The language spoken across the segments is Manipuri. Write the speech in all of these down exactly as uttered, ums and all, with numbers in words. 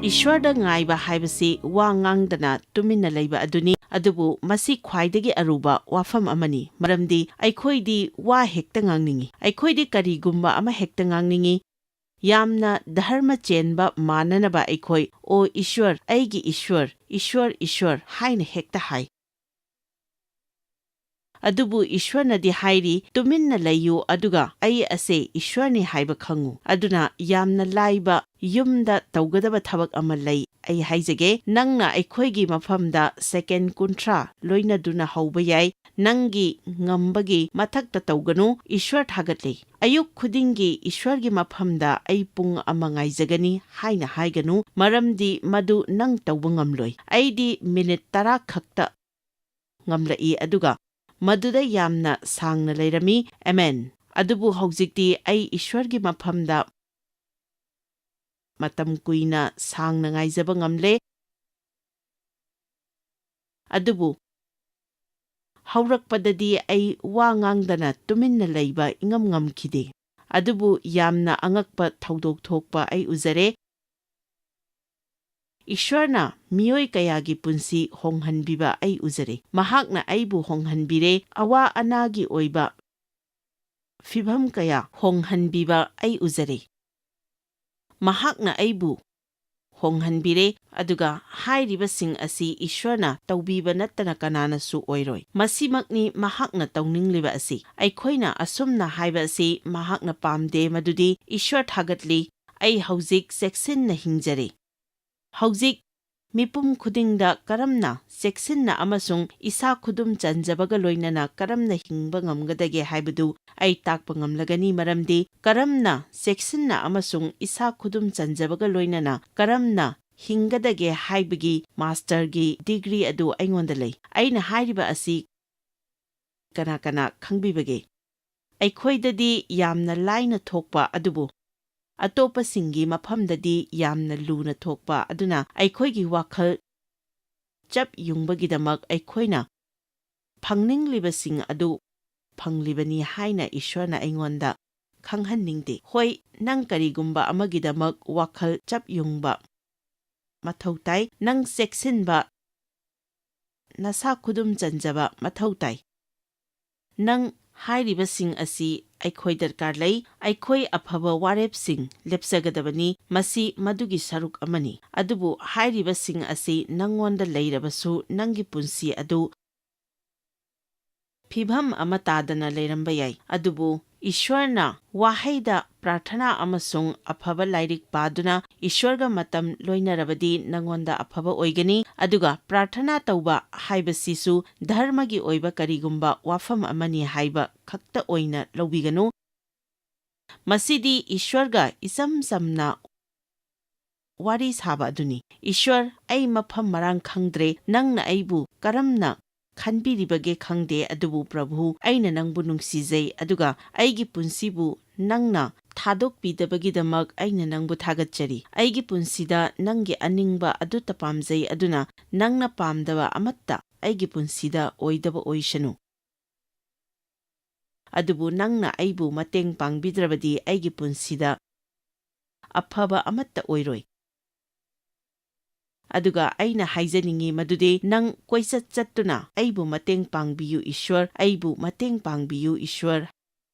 ꯏꯁ꯭ꯋꯔꯗ ꯉꯥꯏꯕ ꯍꯥꯏꯕꯁꯤ ꯋꯥ ꯉꯥꯡꯗꯅ ꯇꯨꯃꯤꯟꯅ ꯂꯩꯕ ꯑꯗꯨꯅꯤ, ꯑꯗꯨꯕꯨ ꯃꯁꯤ ꯈ꯭ꯋꯥꯏꯗꯒꯤ ꯑꯔꯨꯕ ꯋꯥꯐꯝ ꯑꯃꯅꯤ, ꯃꯔꯝꯗꯤ ꯑꯩꯈꯣꯏꯗꯤ ꯋꯥ ꯍꯦꯛꯇ ꯉꯥꯡꯅꯤꯡꯏ꯫ ꯑꯩꯈꯣꯏꯗꯤ ꯀꯔꯤꯒꯨꯝꯕ ꯑꯃ ꯍꯦꯛꯇ ꯉꯥꯡꯅꯤꯡꯏ꯫ ꯌꯥꯝꯅ ꯙꯔꯃ ꯆꯦꯟꯕ ꯃꯥꯟꯅꯅꯕ ꯑꯩꯈꯣꯏ, "ꯑꯣ ꯏꯁ꯭ꯋꯔ, ꯑꯩꯒꯤ ꯏꯁ꯭ꯋꯔ, ꯏꯁ꯭ꯋꯔ, ꯏꯁ꯭ꯋꯔ" ꯍꯥꯏꯅ ꯍꯦꯛꯇ ꯍꯥꯏ꯫ ꯑꯗꯨꯕꯨ ꯏꯁ꯭ꯋꯔꯅꯗꯤ ꯍꯥꯏꯔꯤ, "ꯇꯨꯃꯤꯟꯅ ꯂꯩꯌꯨ, ꯑꯗꯨꯒ ꯑꯩ ꯑꯁꯦ ꯏꯁ꯭ꯋꯔꯅꯤ ꯍꯥꯏꯕ ꯈꯪꯉꯨ"꯫ ꯑꯗꯨꯅ ꯌꯥꯝꯅ ꯂꯥꯏꯕ, ꯌꯨꯝꯗ ꯇꯧꯒꯗꯕ ꯊꯕꯛ ꯑꯃ ꯂꯩ꯫ ꯑꯩ ꯍꯥꯏꯖꯒꯦ, ꯅꯪꯅ ꯑꯩꯈꯣꯏꯒꯤ ꯃꯐꯝꯗ ꯁꯦꯀꯦꯟ ꯀꯨꯟꯊ꯭ꯔꯥ ꯂꯣꯏꯅꯗꯨꯅ ꯍꯧꯕ ꯌꯥꯏ꯫ ꯅꯪꯒꯤ ꯉꯝꯕꯒꯤ ꯃꯊꯛꯇ ꯇꯧꯒꯅꯨ꯫ ꯏꯁ꯭ꯋꯔ ꯊꯥꯒꯠꯂꯤ꯫ "ꯑꯌꯨꯛ ꯈꯨꯗꯤꯡꯒꯤ ꯏꯁ꯭ꯋꯔꯒꯤ ꯃꯐꯝꯗ ꯑꯩ ꯄꯨꯡ ꯑꯃ ꯉꯥꯏꯖꯒꯅꯤ" ꯍꯥꯏꯅ ꯍꯥꯏꯒꯅꯨ, ꯃꯔꯝꯗꯤ ꯃꯗꯨ ꯅꯪ ꯇꯧꯕ ꯉꯝꯂꯣꯏ꯫ ꯑꯩꯗꯤ ꯃꯤꯅꯤꯠ ꯇꯔꯥ ꯈꯛꯇ ꯉꯝꯂꯛꯏ, ꯑꯗꯨꯒ ꯃꯗꯨꯗ ꯌꯥꯝꯅ ꯁꯥꯡꯅ ꯂꯩꯔꯝꯃꯤ꯫ ꯑꯃꯦꯟ꯫ ꯑꯗꯨꯕꯨ ꯍꯧꯖꯤꯛꯇꯤ ꯑꯩ ꯏꯁ꯭ꯋꯔꯒꯤ ꯃꯐꯝꯗ ꯃꯇꯝ ꯀꯨꯏꯅ ꯁꯥꯡꯅ ꯉꯥꯏꯖꯕ ꯉꯝꯂꯦ꯫ ꯑꯗꯨꯕꯨ ꯍꯧꯔꯛꯄꯗꯗꯤ ꯑꯩ ꯋꯥ ꯉꯥꯡꯗꯅ ꯇꯨꯃꯤꯟꯅ ꯂꯩꯕ ꯏꯉꯝ ꯉꯝꯈꯤꯗꯦ꯫ ꯑꯗꯨꯕꯨ ꯌꯥꯝꯅ ꯑꯉꯛꯄ ꯊꯧꯗꯣꯛ ꯊꯣꯛꯄ ꯑꯩ ꯎꯖꯔꯦ꯫ ꯏꯁ꯭ꯋꯔꯅ ꯃꯤꯑꯣꯏ ꯀꯌꯥꯒꯤ ꯄꯨꯟꯁꯤ ꯍꯣꯡꯍꯟꯕꯤꯕ ꯑꯩ ꯎꯖꯔꯦ꯫ ꯃꯍꯥꯛꯅ ꯑꯩꯕꯨ ꯍꯣꯡꯍꯟꯕꯤꯔꯦ꯫ ꯑꯋꯥ ꯑꯅꯥꯒꯤ ꯑꯣꯏꯕ ꯐꯤꯚꯝ ꯀꯌꯥ ꯍꯣꯡꯍꯟꯕꯤꯕ ꯑꯩ ꯎꯖꯔꯦ꯫ ꯃꯍꯥꯛꯅ ꯑꯩꯕꯨ ꯍꯣꯡꯍꯟꯕꯤꯔꯦ, ꯑꯗꯨꯒ ꯍꯥꯏꯔꯤꯕꯁꯤꯡ ꯑꯁꯤ ꯏꯁ꯭ꯋꯔꯅ ꯇꯧꯕꯤꯕ ꯅꯠꯇꯅ ꯀꯅꯥꯅꯁꯨ ꯑꯣꯏꯔꯣꯏ꯫ ꯃꯁꯤꯃꯛꯅꯤ ꯃꯍꯥꯛꯅ ꯇꯧꯅꯤꯡꯂꯤꯕ ꯑꯁꯤ꯫ ꯑꯩꯈꯣꯏꯅ ꯑꯁꯨꯝꯅ ꯍꯥꯏꯕ ꯑꯁꯤ ꯃꯍꯥꯛꯅ ꯄꯥꯝꯗꯦ, ꯃꯗꯨꯗꯤ ꯏꯁ꯭ꯋꯔ ꯊꯥꯒꯠꯂꯤ, "ꯑꯩ ꯍꯧꯖꯤꯛ ꯆꯦꯛꯁꯤꯟꯅ ꯍꯤꯡꯖꯔꯦ"꯫ ꯍꯧꯖꯤꯛ ꯃꯤꯄꯨꯝ ꯈꯨꯗꯤꯡꯗ ꯀꯔꯝꯅ ꯆꯦꯛꯁꯤꯟꯅ ꯑꯃꯁꯨꯡ ꯏꯁꯥ ꯈꯨꯗꯨꯝ ꯆꯟꯖꯕꯒ ꯂꯣꯏꯅꯅ ꯀꯔꯝꯅ ꯍꯤꯡꯕ ꯉꯝꯒꯗꯒꯦ ꯍꯥꯏꯕꯗꯨ ꯑꯩ ꯇꯥꯛꯄ ꯉꯝꯂꯒꯅꯤ, ꯃꯔꯝꯗꯤ ꯀꯔꯝꯅ ꯆꯦꯛꯁꯤꯟꯅ ꯑꯃꯁꯨꯡ ꯏꯁꯥ ꯈꯨꯗꯨꯝ ꯆꯟꯖꯕꯒ ꯂꯣꯏꯅꯅ ꯀꯔꯝꯅ ꯍꯤꯡꯒꯗꯒꯦ ꯍꯥꯏꯕꯒꯤ ꯃꯥꯁꯇꯔꯒꯤ ꯗꯤꯒ꯭ꯔꯤ ꯑꯗꯨ ꯑꯩꯉꯣꯟꯗ ꯂꯩ꯫ ꯑꯩꯅ ꯍꯥꯏꯔꯤꯕ ꯑꯁꯤ ꯀꯅꯥ ꯀꯅꯥ ꯈꯪꯕꯤꯕꯒꯦ? ꯑꯩꯈꯣꯏꯗꯗꯤ ꯌꯥꯝꯅ ꯂꯥꯏꯅ ꯊꯣꯛꯄ ꯑꯗꯨꯕꯨ ꯑꯇꯣꯞꯄꯁꯤꯡꯒꯤ ꯃꯐꯝꯗꯗꯤ ꯌꯥꯝꯅ ꯂꯨꯅ ꯊꯣꯛꯄ ꯑꯗꯨꯅ ꯑꯩꯈꯣꯏꯒꯤ ꯋꯥꯈꯜ ꯆꯞ ꯌꯨꯡꯕꯒꯤꯗꯃꯛ ꯑꯩꯈꯣꯏꯅ ꯐꯪꯅꯤꯡꯂꯤꯕꯁꯤꯡ ꯑꯗꯨ ꯐꯪꯂꯤꯕꯅꯤ ꯍꯥꯏꯅ ꯏꯁ꯭ꯋꯔꯅ ꯑꯩꯉꯣꯟꯗ ꯈꯪꯍꯟꯅꯤꯡꯗꯦ꯫ ꯍꯣꯏ, ꯅꯪ ꯀꯔꯤꯒꯨꯝꯕ ꯑꯃꯒꯤꯗꯃꯛ ꯋꯥꯈꯜ ꯆꯞ ꯌꯨꯡꯕ ꯃꯊꯧ ꯇꯥꯏ꯫ ꯅꯪ ꯆꯦꯛꯁꯤꯟꯕ, ꯅꯁꯥ ꯈꯨꯗꯨꯝ ꯆꯟꯖꯕ ꯃꯊꯧ ꯇꯥꯏ꯫ ꯅꯪ ꯍꯥꯏꯔꯤꯕꯁꯤꯡ ꯑꯁꯤ ꯑꯩꯈꯣꯏ ꯗꯔꯀꯥꯔ ꯂꯩ꯫ ꯑꯩꯈꯣꯏ ꯑꯐꯕ ꯋꯥꯔꯦꯞꯁꯤꯡ ꯂꯦꯞꯆꯒꯗꯕꯅꯤ꯫ ꯃꯁꯤ ꯃꯗꯨꯒꯤ ꯁꯔꯨꯛ ꯑꯃꯅꯤ꯫ ꯑꯗꯨꯕꯨ ꯍꯥꯏꯔꯤꯕꯁꯤꯡ ꯑꯁꯤ ꯅꯪꯉꯣꯟꯗ ꯂꯩꯔꯕꯁꯨ, ꯅꯪꯒꯤ ꯄꯨꯟꯁꯤ ꯑꯗꯨ ꯐꯤꯚꯝ ꯑꯃ ꯇꯥꯗꯅ ꯂꯩꯔꯝꯕ ꯌꯥꯏ꯫ ꯑꯗꯨꯕꯨ ꯏꯁ꯭ꯋꯔꯅ ꯋꯥꯍꯩꯗ ꯄ꯭ꯔꯥꯔꯊꯅꯥ ꯑꯃꯁꯨꯡ ꯑꯐꯕ ꯂꯥꯏꯔꯤꯛ ꯄꯥꯗꯨꯅ ꯏꯁ꯭ꯋꯔꯒ ꯃꯇꯝ ꯂꯣꯏꯅꯔꯕꯗꯤ ꯅꯪꯉꯣꯟꯗ ꯑꯐꯕ ꯑꯣꯏꯒꯅꯤ꯫ ꯑꯗꯨꯒ ꯄ꯭ꯔꯥꯔꯊꯅꯥ ꯇꯧꯕ ꯍꯥꯏꯕꯁꯤꯁꯨ ꯙꯔꯃꯒꯤ ꯑꯣꯏꯕ ꯀꯔꯤꯒꯨꯝꯕ ꯋꯥꯐꯝ ꯑꯃꯅꯤ ꯍꯥꯏꯕ ꯈꯛꯇ ꯑꯣꯏꯅ ꯂꯧꯕꯤꯒꯅꯨ꯫ ꯃꯁꯤꯗꯤ ꯏꯁ꯭ꯋꯔꯒ ꯏꯆꯝ ꯆꯝꯅ ꯋꯥꯔꯤ ꯁꯥꯕ ꯑꯗꯨꯅꯤ꯫ "ꯏꯁ꯭ꯋꯔ, ꯑꯩ ꯃꯐꯝ ꯃꯔꯥꯡ ꯈꯪꯗ꯭ꯔꯦ꯫ ꯅꯪꯅ ꯑꯩꯕꯨ ꯀꯔꯝꯅ ꯈꯟꯕꯤꯔꯤꯕꯒꯦ ꯈꯪꯗꯦ, ꯑꯗꯨꯕꯨ ꯄ꯭ꯔꯚꯨ, ꯑꯩꯅ ꯅꯪꯕꯨ ꯅꯨꯡꯁꯤꯖꯩ, ꯑꯗꯨꯒ ꯑꯩꯒꯤ ꯄꯨꯟꯁꯤꯕꯨ ꯅꯪꯅ ꯊꯥꯗꯣꯛꯄꯤꯗꯕꯒꯤꯗꯃꯛ ꯑꯩꯅ ꯅꯪꯕꯨ ꯊꯥꯒꯠꯆꯔꯤ꯫ ꯑꯩꯒꯤ ꯄꯨꯟꯁꯤꯗ ꯅꯪꯒꯤ ꯑꯅꯤꯡꯕ ꯑꯗꯨꯇ ꯄꯥꯝꯖꯩ, ꯑꯗꯨꯅ ꯅꯪꯅ ꯄꯥꯝꯗꯕ ꯑꯃꯠꯇ ꯑꯩꯒꯤ ꯄꯨꯟꯁꯤꯗ ꯑꯣꯏꯗꯕ ꯑꯣꯏꯁꯅꯨ꯫ ꯑꯗꯨꯕꯨ ꯅꯪꯅ ꯑꯩꯕꯨ ꯃꯇꯦꯡ ꯄꯥꯡꯕꯤꯗ꯭ꯔꯕꯗꯤ ꯑꯩꯒꯤ ꯄꯨꯟꯁꯤꯗ ꯑꯐꯕ ꯑꯃꯠꯇ ꯑꯣꯏꯔꯣꯏ꯫ ꯑꯗꯨꯒ ꯑꯩꯅ ꯍꯥꯏꯖꯅꯤꯡꯏ ꯃꯗꯨꯗꯤ ꯅꯪ ꯀꯣꯏꯆꯠ ꯆꯠꯇꯨꯅ ꯑꯩꯕꯨ ꯃꯇꯦꯡ ꯄꯥꯡꯕꯤꯌꯨ ꯏꯁ꯭ꯋꯔ, ꯑꯩꯕꯨ ꯃꯇꯦꯡ ꯄꯥꯡꯕꯤꯌꯨ ꯏꯁ꯭ꯋꯔ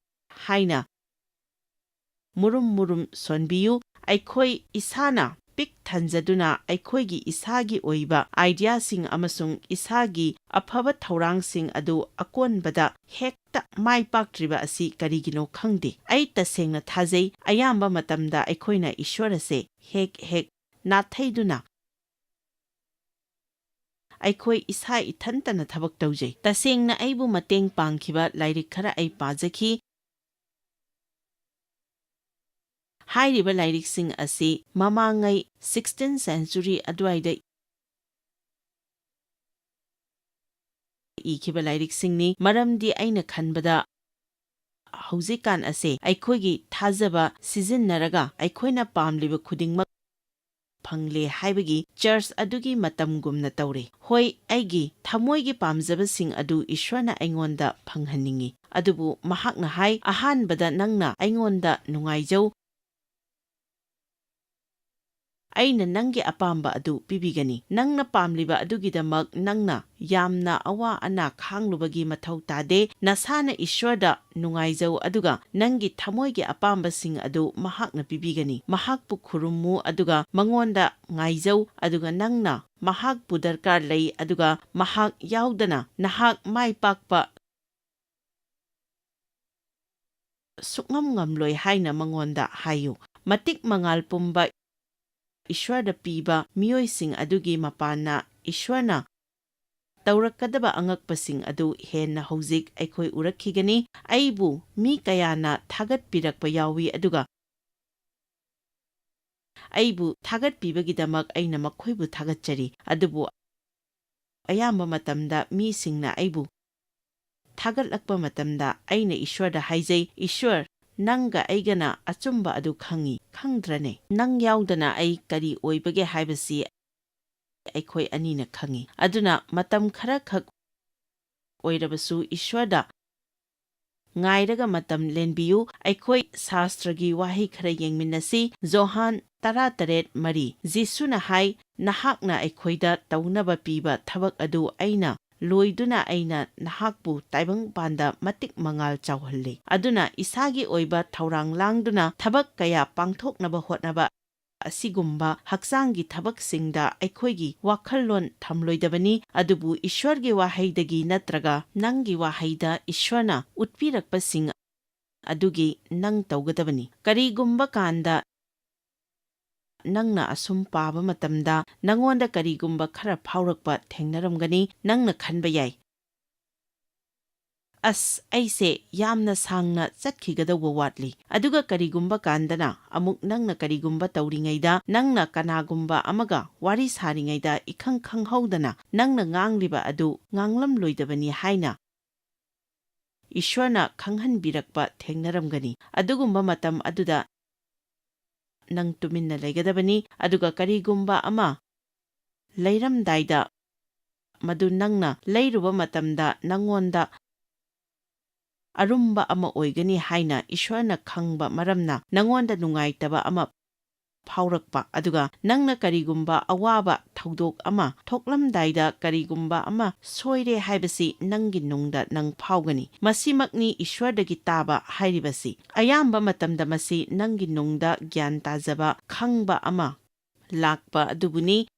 ꯍꯥꯏꯅ ꯃꯨꯔꯨꯝ ꯃꯨꯔꯨꯝ ꯁꯣꯟꯕꯤꯌꯨ꯫ ꯑꯩꯈꯣꯏ ꯏꯁꯥꯅ ꯄꯤꯛ ꯊꯟꯖꯗꯨꯅ ꯑꯩꯈꯣꯏꯒꯤ ꯏꯁꯥꯒꯤ ꯑꯣꯏꯕ ꯑꯥꯏꯗꯤꯌꯥꯁꯤꯡ ꯑꯃꯁꯨꯡ ꯏꯁꯥꯒꯤ ꯑꯐꯕ ꯊꯧꯔꯥꯡꯁꯤꯡ ꯑꯗꯨ ꯑꯀꯣꯟꯕꯗ ꯍꯦꯛꯇ ꯃꯥꯏ ꯄꯥꯛꯇ꯭ꯔꯤꯕ ꯑꯁꯤ ꯀꯔꯤꯒꯤꯅꯣ ꯈꯪꯗꯦ꯫ ꯑꯩ ꯇꯁꯦꯡꯅ ꯊꯥꯖꯩ, ꯑꯌꯥꯝꯕ ꯃꯇꯝꯗ ꯑꯩꯈꯣꯏꯅ ꯏꯁ꯭ꯋꯔ ꯑꯁꯦ ꯍꯦꯛ ꯍꯦꯛ ꯅꯥꯊꯩꯗꯨꯅ ꯑꯩꯈꯣꯏ ꯏꯁꯥ ꯏꯊꯟꯇꯅ ꯊꯕꯛ ꯇꯧꯖꯩ꯫ ꯇꯁꯦꯡꯅ ꯑꯩꯕꯨ ꯃꯇꯦꯡ ꯄꯥꯡꯈꯤꯕ ꯂꯥꯏꯔꯤꯛ ꯈꯔ ꯑꯩ ꯄꯥꯖꯈꯤ꯫ ꯍꯥꯏꯔꯤꯕ ꯂꯥꯏꯔꯤꯛꯁꯤꯡ ꯑꯁꯤ ꯃꯃꯥꯡꯉꯩ sixteenth century ꯑꯗꯨꯋꯥꯏꯗ ꯏꯈꯤꯕ ꯂꯥꯏꯔꯤꯛꯁꯤꯡꯅꯤ, ꯃꯔꯝꯗꯤ ꯑꯩꯅ ꯈꯟꯕꯗ ꯍꯧꯖꯤꯛꯀꯥꯟ ꯑꯁꯦ ꯑꯩꯈꯣꯏꯒꯤ ꯊꯥꯖꯕ ꯁꯤꯖꯤꯟꯅꯔꯒ ꯑꯩꯈꯣꯏꯅ ꯄꯥꯝꯂꯤꯕ ꯈꯨꯗꯤꯡꯃꯛ ꯐꯪꯂꯦ ꯍꯥꯏꯕꯒꯤ ꯆꯔꯆ ꯑꯗꯨꯒꯤ ꯃꯇꯝꯒꯨꯝꯅ ꯇꯧꯔꯦ꯫ ꯍꯣꯏ, ꯑꯩꯒꯤ ꯊꯃꯣꯏꯒꯤ ꯄꯥꯝꯖꯕꯁꯤꯡ ꯑꯗꯨ ꯏꯁ꯭ꯋꯔꯅ ꯑꯩꯉꯣꯟꯗ ꯐꯪꯍꯟꯅꯤꯡꯏ꯫ ꯑꯗꯨꯕꯨ ꯃꯍꯥꯛꯅ ꯍꯥꯏ, "ꯑꯍꯥꯟꯕꯗ ꯅꯪꯅ ꯑꯩꯉꯣꯟꯗ ꯅꯨꯡꯉꯥꯏꯖꯧ, ꯑꯩꯅ ꯅꯪꯒꯤ ꯑꯄꯥꯝꯕ ꯑꯗꯨ ꯄꯤꯕꯤꯒꯅꯤ꯫ ꯅꯪꯅ ꯄꯥꯝꯂꯤꯕ ꯑꯗꯨꯒꯤꯗꯃꯛ ꯅꯪꯅ ꯌꯥꯝꯅ ꯑꯋꯥ ꯑꯅꯥ ꯈꯥꯡꯂꯨꯕꯒꯤ ꯃꯊꯧ ꯇꯥꯗꯦ꯫ ꯅꯁꯥꯅ ꯏꯁ꯭ꯋꯔꯗ ꯅꯨꯡꯉꯥꯏꯖꯧ, ꯑꯗꯨꯒ ꯅꯪꯒꯤ ꯊꯃꯣꯏꯒꯤ ꯑꯄꯥꯝꯕꯁꯤꯡ ꯑꯗꯨ ꯃꯍꯥꯛꯅ ꯄꯤꯕꯤꯒꯅꯤ꯫ ꯃꯍꯥꯛꯄꯨ ꯈꯨꯔꯨꯝꯃꯨ ꯑꯗꯨꯒ ꯃꯉꯣꯟꯗ ꯉꯥꯏꯖꯧ, ꯑꯗꯨꯒ ꯅꯪꯅ ꯃꯍꯥꯛꯄꯨ ꯗꯔꯀꯥꯔ ꯂꯩ, ꯑꯗꯨꯒ ꯃꯍꯥꯛ ꯌꯥꯎꯗꯅ ꯅꯍꯥꯛ ꯃꯥꯏ ꯄꯥꯛꯄ ꯁꯨꯛꯉꯝ ꯉꯝꯂꯣꯏ ꯍꯥꯏꯅ ꯃꯉꯣꯟꯗ ꯍꯥꯏꯌꯨ꯫ ꯃꯇꯤꯛ ꯃꯉꯥꯜ ꯄꯨꯝꯕ ꯏꯁ꯭ꯋꯔꯗ ꯄꯤꯕ ꯃꯤꯑꯣꯏꯁꯤꯡ ꯑꯗꯨꯒꯤ ꯃꯄꯥꯟꯅ ꯏꯁ꯭ꯋꯔꯅ ꯇꯧꯔꯛꯀꯗꯕ ꯑꯉꯛꯄꯁꯤꯡ ꯑꯗꯨ ꯍꯦꯟꯅ ꯍꯧꯖꯤꯛ ꯑꯩꯈꯣꯏ ꯎꯔꯛꯈꯤꯒꯅꯤ꯫ ꯑꯩꯕꯨ ꯃꯤ ꯀꯌꯥꯅ ꯊꯥꯒꯠꯄꯤꯔꯛꯄ ꯌꯥꯎꯏ, ꯑꯗꯨꯒ ꯑꯩꯕꯨ ꯊꯥꯒꯠꯄꯤꯕꯒꯤꯗꯃꯛ ꯑꯩꯅ ꯃꯈꯣꯏꯕꯨ ꯊꯥꯒꯠꯆꯔꯤ꯫ ꯑꯗꯨꯕꯨ ꯑꯌꯥꯝꯕ ꯃꯇꯝꯗ ꯃꯤꯁꯤꯡꯅ ꯑꯩꯕꯨ ꯊꯥꯒꯠꯂꯛꯄ ꯃꯇꯝꯗ ꯑꯩꯅ ꯏꯁ꯭ꯋꯔꯗ ꯍꯥꯏꯖꯩ, "ꯏꯁ꯭ꯋꯔ, ꯅꯪꯒ ꯑꯩꯒꯅ ꯑꯆꯨꯝꯕ ꯑꯗꯨ ꯈꯪꯏ, ꯈꯪꯗ꯭ꯔꯅꯦ? ꯅꯪ ꯌꯥꯎꯗꯅ ꯑꯩ ꯀꯔꯤ ꯑꯣꯏꯕꯒꯦ ꯍꯥꯏꯕꯁꯤ ꯑꯩꯈꯣꯏ ꯑꯅꯤꯅ ꯈꯪꯏ꯫ ꯑꯗꯨꯅ ꯃꯇꯝ ꯈꯔꯈꯛ ꯑꯣꯏꯔꯕꯁꯨ ꯏꯁ꯭ꯋꯔꯗ ꯉꯥꯏꯔꯒ ꯃꯇꯝ ꯂꯦꯟꯕꯤꯌꯨ꯫ ꯑꯩꯈꯣꯏ ꯁꯥꯁꯇ꯭ꯔꯒꯤ ꯋꯥꯍꯩ ꯈꯔ ꯌꯦꯡꯃꯤꯟꯅꯁꯤ꯫ ꯖꯣꯍꯥꯟ ꯇꯔꯥꯇꯔꯦꯠ ꯃꯔꯤ꯫ ꯖꯤꯁꯨꯅ ꯍꯥꯏ, "ꯅꯍꯥꯛꯅ ꯑꯩꯈꯣꯏꯗ ꯇꯧꯅꯕ ꯄꯤꯕ ꯊꯕꯛ ꯑꯗꯨ ꯑꯩꯅ ꯂꯣꯏꯗꯨꯅ ꯑꯩꯅ ꯅꯍꯥꯛꯄꯨ ꯇꯥꯏꯕꯪꯄꯥꯟꯗ ꯃꯇꯤꯛ ꯃꯉꯥꯜ ꯆꯥꯎꯍꯜꯂꯤ꯫" ꯑꯗꯨꯅ ꯏꯁꯥꯒꯤ ꯑꯣꯏꯕ ꯊꯧꯔꯥꯡ ꯂꯥꯡꯗꯨꯅ ꯊꯕꯛ ꯀꯌꯥ ꯄꯥꯡꯊꯣꯛꯅꯕ ꯍꯣꯠꯅꯕ ꯑꯁꯤꯒꯨꯝꯕ ꯍꯛꯆꯥꯡꯒꯤ ꯊꯕꯛꯁꯤꯡꯗ ꯑꯩꯈꯣꯏꯒꯤ ꯋꯥꯈꯜꯂꯣꯟ ꯊꯝꯂꯣꯏꯗꯕꯅꯤ, ꯑꯗꯨꯕꯨ ꯏꯁ꯭ꯋꯔꯒꯤ ꯋꯥꯍꯩꯗꯒꯤ ꯅꯠꯇ꯭ꯔꯒ ꯅꯪꯒꯤ ꯋꯥꯍꯩꯗ ꯏꯁ꯭ꯋꯔꯅ ꯎꯠꯄꯤꯔꯛꯄꯁꯤꯡ ꯑꯗꯨꯒꯤ ꯅꯪ ꯇꯧꯒꯗꯕꯅꯤ꯫ ꯀꯔꯤꯒꯨꯝꯕ ꯀꯥꯟꯗ ꯅꯪꯅ ꯑꯁꯨꯝ ꯄꯥꯕ ꯃꯇꯝꯗ ꯅꯉꯣꯟꯗ ꯀꯔꯤꯒꯨꯝꯕ ꯈꯔ ꯐꯥꯎꯔꯛꯄ ꯊꯦꯡꯅꯔꯝꯒꯅꯤ꯫ ꯅꯪꯅ ꯈꯟꯕ ꯌꯥꯏ, "ꯑꯁ, ꯑꯩꯁꯦ ꯌꯥꯝꯅ ꯁꯥꯡꯅ ꯆꯠꯈꯤꯒꯗꯧꯕ ꯋꯥꯠꯂꯤ꯫" ꯑꯗꯨꯒ ꯀꯔꯤꯒꯨꯝꯕ ꯀꯥꯟꯗꯅ ꯑꯃꯨꯛ ꯅꯪꯅ ꯀꯔꯤꯒꯨꯝꯕ ꯇꯧꯔꯤꯉꯩꯗ, ꯅꯪꯅ ꯀꯅꯥꯒꯨꯝꯕ ꯑꯃꯒ ꯋꯥꯔꯤ ꯁꯥꯔꯤꯉꯩꯗ ꯏꯈꯪ ꯈꯪꯍꯧꯗꯅ ꯅꯪꯅ ꯉꯥꯡꯂꯤꯕ ꯑꯗꯨ ꯉꯥꯡꯂꯝꯂꯣꯏꯗꯕꯅꯤ ꯍꯥꯏꯅ ꯏꯁ꯭ꯋꯔꯅ ꯈꯪꯍꯟꯕꯤꯔꯛꯄ ꯊꯦꯡꯅꯔꯝꯒꯅꯤ꯫ ꯑꯗꯨꯒꯨꯝꯕ ꯃꯇꯝ ꯑꯗꯨꯗ ꯅꯪ ꯇꯨꯃꯤꯟꯅ ꯂꯩꯒꯗꯕꯅꯤ, ꯑꯗꯨꯒ ꯀꯔꯤꯒꯨꯝꯕ ꯑꯃ ꯂꯩꯔꯝꯗꯥꯏꯗ, ꯃꯗꯨ ꯅꯪꯅ ꯂꯩꯔꯨꯕ ꯃꯇꯝꯗ ꯅꯉꯣꯟꯗ ꯑꯔꯨꯝꯕ ꯑꯃ ꯑꯣꯏꯒꯅꯤ ꯍꯥꯏꯅ ꯏꯁ꯭ꯋꯔꯅ ꯈꯪꯕ ꯃꯔꯝꯅ, ꯅꯉꯣꯟꯗ ꯅꯨꯡꯉꯥꯏꯇꯕ ꯑꯃ ꯐꯥꯎꯔꯛꯄ, ꯑꯗꯨꯒ ꯅꯪꯅ ꯀꯔꯤꯒꯨꯝꯕ ꯑꯋꯥꯕ ꯊꯧꯗꯣꯛ ꯑꯃ ꯊꯣꯛꯂꯝꯗꯥꯏꯗ ꯀꯔꯤꯒꯨꯝꯕ ꯑꯃ ꯁꯣꯏꯔꯦ ꯍꯥꯏꯕꯁꯤ ꯅꯪꯒꯤ ꯅꯨꯡꯗ ꯅꯪ ꯐꯥꯎꯒꯅꯤ꯫ ꯃꯁꯤꯃꯛꯅꯤ ꯏꯁ꯭ꯋꯔꯗꯒꯤ ꯇꯥꯕ ꯍꯥꯏꯔꯤꯕꯁꯤ꯫ ꯑꯌꯥꯝꯕ ꯃꯇꯝꯗ ꯃꯁꯤ ꯅꯪꯒꯤ ꯅꯨꯡꯗ ꯒ꯭ꯌꯥꯟ ꯇꯥꯖꯕ, ꯈꯪꯕ ꯑꯃ ꯂꯥꯛꯄ ꯑꯗꯨꯕꯨꯅꯤ꯫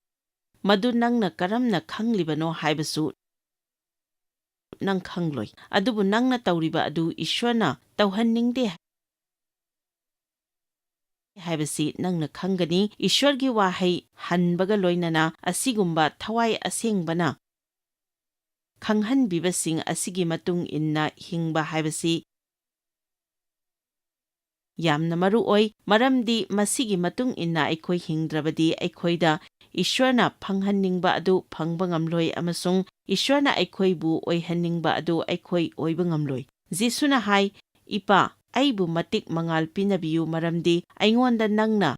ꯃꯗꯨ ꯅꯪꯅ ꯀꯔꯝꯅ ꯈꯪꯂꯤꯕꯅꯣ ꯍꯥꯏꯕꯁꯨ ꯅꯪ ꯈꯪꯂꯣꯏ꯫ ꯑꯗꯨꯕꯨ ꯅꯪꯅ ꯇꯧꯔꯤꯕ ꯑꯗꯨ ꯏꯁ꯭ꯋꯔꯅ ꯇꯧꯍꯟꯅꯤꯡꯗꯦ ꯍꯥꯏꯕꯁꯤ ꯅꯪꯅ ꯈꯪꯒꯅꯤ꯫ ꯏꯁ꯭ꯋꯔꯒꯤ ꯋꯥꯍꯩ ꯍꯟꯕꯒ ꯂꯣꯏꯅꯅ ꯑꯁꯤꯒꯨꯝꯕ ꯊꯋꯥꯏ ꯑꯁꯦꯡꯕꯅ ꯈꯪꯍꯟꯕꯤꯕꯁꯤꯡ ꯑꯁꯤꯒꯤ ꯃꯇꯨꯡ ꯏꯟꯅ ꯍꯤꯡꯕ ꯍꯥꯏꯕꯁꯤ ꯌꯥꯝꯅ ꯃꯔꯨ ꯑꯣꯏ, ꯃꯔꯝꯗꯤ ꯃꯁꯤꯒꯤ ꯃꯇꯨꯡ ꯏꯟꯅ ꯑꯩꯈꯣꯏ ꯍꯤꯡꯗ꯭ꯔꯕꯗꯤ ꯑꯩꯈꯣꯏꯗ ꯏꯁ꯭ꯋꯔꯅ ꯐꯪꯍꯟꯅꯤꯡꯕ ꯑꯗꯨ ꯐꯪꯕ ꯉꯝꯂꯣꯏ ꯑꯃꯁꯨꯡ ꯏꯁ꯭ꯋꯔꯅ ꯑꯩꯈꯣꯏꯕꯨ ꯑꯣꯏꯍꯟꯅꯤꯡꯕ ꯑꯗꯨ ꯑꯩꯈꯣꯏ ꯑꯣꯏꯕ ꯉꯝꯂꯣꯏ꯫ ꯖꯤꯁꯨꯅ ꯍꯥꯏ, "ꯏꯄꯥ, ꯑꯩꯕꯨ ꯃꯇꯤꯛ ꯃꯉꯥꯜ ꯄꯤꯅꯕꯤꯌꯨ, ꯃꯔꯝꯗꯤ ꯑꯩꯉꯣꯟꯗ ꯅꯪꯅ